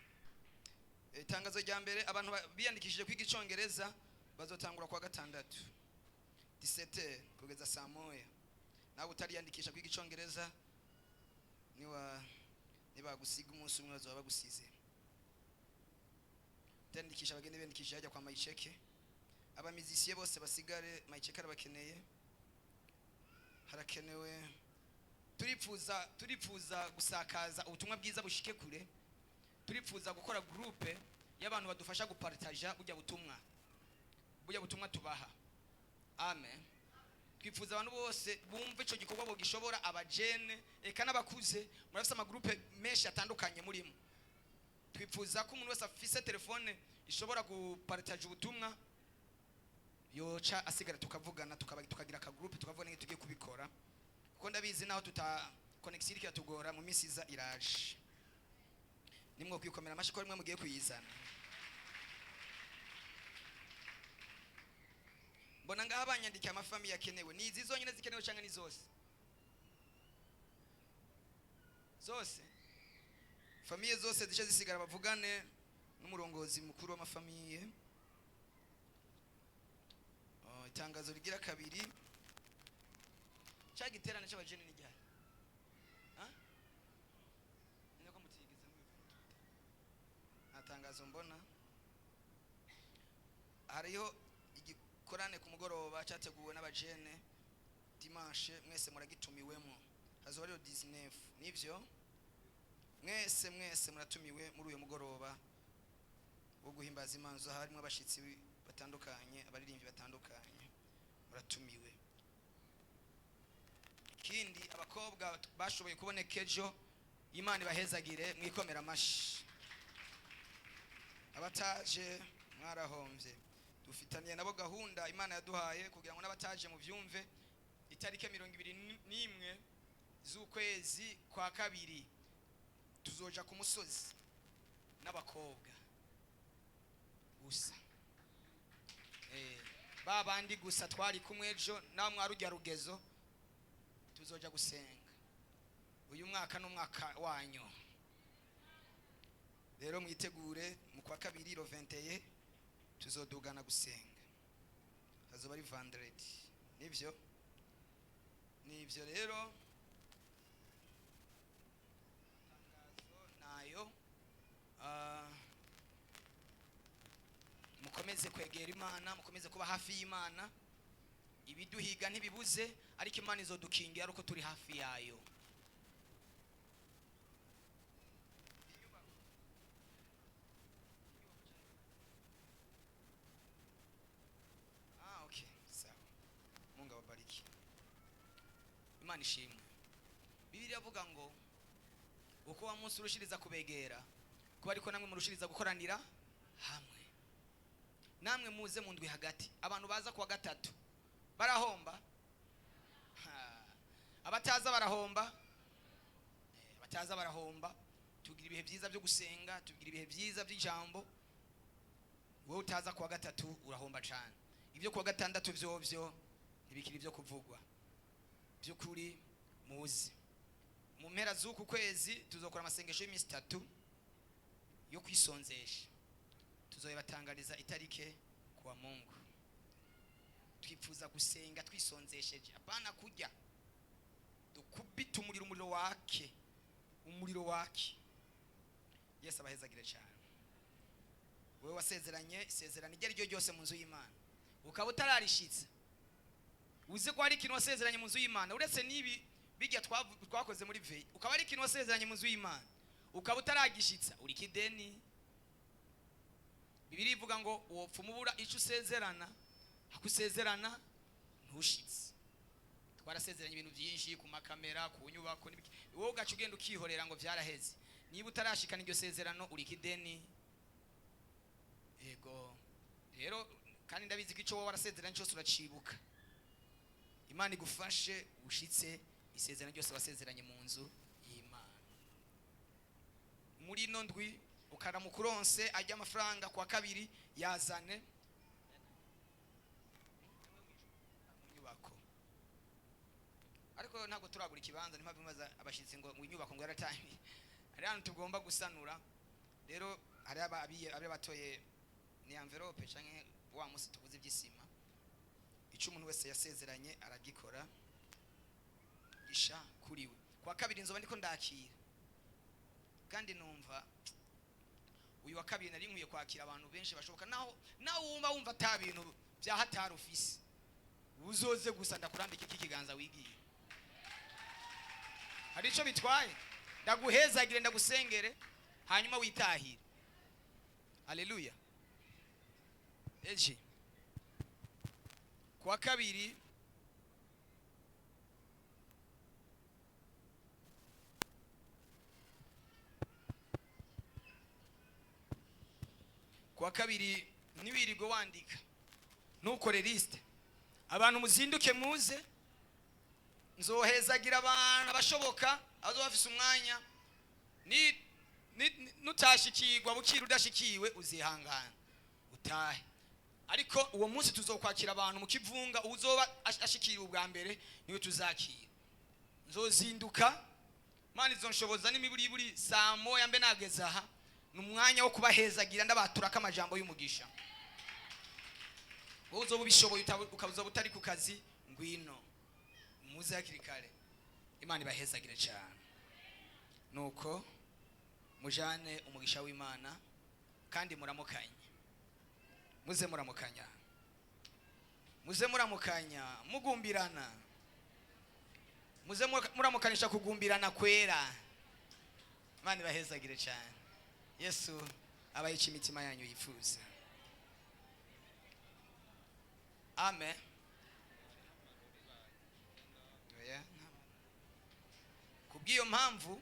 [SPEAKER 1] Itangazo rya mbere, abantu biyandikishije kwiga icongereza bazotangura kuwa gatandatu 17 kugeza saa 1. Nawe utariyandikisha kwiga icongereza, niwa nibagusiga umunsi umwe bazoba bagusize. Utandikisha bagende biyandikisha hajya kwa Mayicheke. Abamizisiye bose basigare, Mayicheke arabakeneye. Harakenewe, turipfuza gusakaza ubutumwa bwiza bushike kure. Turipfuza gukora groupe y'abantu badufasha gupartaja burya butumwa tubaha. Amen. Twifuza abantu bose bumva ico gikorwa bogishobora, abajene eka n'abakuze. Murafise amagroupe menshi atandukanye murimo. Twifuza ko umuntu wese afise telefone ishobora gupartaja ubutumwa yoca asigara, tukavugana, tukagira akagroupe, tukavugana ingene tugiye kubikora, kuko ndabizi naho tuta connexion iriko iratugora, mu minsi iza iraje. Nimwo kwikomera amashyi ko rimwe mugiye kuyizana. Mbona ngaha banyandikiye amafamille akenewe. Ni izi zonyine zikenewe canke ni zose? Zose, famille zose zice zisigara bavugane n'umurongozi mukuru w'amafamille. Oh, itangazo rigira kabiri, cya giterane c'abajene ni ryari? Ha? Niko mutigeze mubivuga? Nta tangazo mbona. Hariho igikorane ku mugoroba cyateguwe n'abajene dimanche, mwese muragitumiwemo. Hazoba ariyo 19, nivyo? Mwese mwese muratumiwe muri uyu mugoroba wo guhimbaza Imana. Harimo abashitsi batandukanye, abaririmbyi batandukanye, muratumiwe. Ikindi, abakobwa bashoboye kuboneka ejo, Imana ibahezagire, mwikomera amashi. Abataje mwarahombye. Dufitaniye nabo gahunda Imana yaduhaye kugira ngo n'abataje muvyumve. Itariki 21 z'ukwezi kwa kabiri tuzoja ku musozi n'abakobwa gusa. Ba bandi gusa twari kumwe ejo, nawe mwarujya rugezo, tuzoja gusenga. Uyu mwaka n'umwaka wanyu rero, mwitegure. Mu kwa kabiri le 21 tuzodugana gusenga, hazoba ari vendredi. Nivyo, nivyo. Rero tangazo nayo. Mukomeze kwegera Imana, mukomeze kuba hafi y'Imana. Ibiduhiga ntibibuze, ariko Imana izodukingira ari uko turi hafi yayo. Ah, okay, sawa. Mungu awabariki. Imana ishimwe. Bibiliya avuga ngo uko wa munsi urushiriza kubegera, kuba ariko namwe murushiriza gukoranira hamwe. Namwe muze mu ndwi hagati. Abantu baza kuwa gatatu barahomba. Ha. Abataza barahomba. Abataza barahomba. Tugira ibihe byiza byo gusenga, tugira ibihe byiza by'ijambo. Wowe utaza kuwa gatatu urahomba cyane. Ibyo kuwa gatandatu vyovyo ntibikiri ibyo kuvugwa. By'ukuri muzi, mu mpera z'uku kwezi tuzokora amasengesho y'iminsi 3 yo kwisonzesha. Tuzoyabatangariza itarike kuwa Mungu. Twifuza gusenga twisonzesheje, apana kurya. Dukubita umuriro, umuriro wake, umuriro wake. Yesu abahezagire cyane. Wowe wasezeranye isezerano iryo ari ryo ryose mu nzu y'Imana ukaba utararishitse, uzi ko hari ikintu wasezeranye mu nzu y'Imana, uretse n'ibi bijya twakoze muri veille, ukaba ari ikintu wasezeranye mu nzu y'Imana ukaba utaragishitsa, uri kideni. Bibiliya ivuga ngo wopfa umubura icyo usezerana, akusezerana ntushitse. Twarasezeranye ibintu byinshi ku makamera, ku nyubako n'ibiki, wowe ugaca ugenda ukihorera ngo byaraheze. Niba utarashikana iryo sezerano, uri kideni. Yego rero, kandi ndabizi ko icyo wowe warasezeranye cyose uracibuka. Imana igufashe ushitse isezerano ryose wasezeranye mu nzu y'Imana. Muri ino ndwi ukaramuka uronse ajya amafaranga kuwa kabiri, yazane mu nyubako. Ariko ntabwo turagura ikibanza, niyo mpamvu imaze abashyitsi ngo inyubako ngo yaratangiye. Hari ahantu tugomba gusanura rero. Hari abe batoye ni enveloppe canke wa musi tuvuze iby'isima. Icyo umuntu wese yasezeranye aragikora gisha kuri we. Kuwa kabiri nzoba ndiko ndakira, kandi numva uyu wa kabiri nari nkwiye kwakira abantu benshi bashoboka. Naho nawe wumva ata bintu bya hatari ufise, uzoze gusa ndakurambika iki kiganza wigiye. Hari icyo bitwaye? Ndaguhezagire, ndagusengere, hanyuma witahire. Haleluya. Eji kuwa kabiri kuwa kabiri ntiwirirwe wandika, ntukore liste. Abantu muzinduke muze, nzohezagira abantu abashoboka abazoba bafise umwanya. Nutashikirwa bukira udashikiwe, uzihangana utahe. Ariko uwo munsi tuzokwakira abantu mu kivunga. Uzoba ashikiriwe ubwa mbere niwe tuzakira. Nzozinduka, Mana izonshoboza, n'imiburiburi saa 1 mbe nageze aha. Ni umwanya wo kubahezagira, ndabaturako amajambo y'umugisha. Wowe uzoba ubishoboye, ukazoba utari ku kazi, ngwino muze hakiri kare. Imana ibahezagire cyane. Nuko mujane umugisha w'Imana, kandi muramukanye, muze muramukanya, muze muramukanya mugumbirana, muze muramukanisha kugumbirana kwera. Imana ibahezagire cyane. Yesu abaye icyo imitima yanyu yifuza. Amen. Oya, kubw'iyo mpamvu.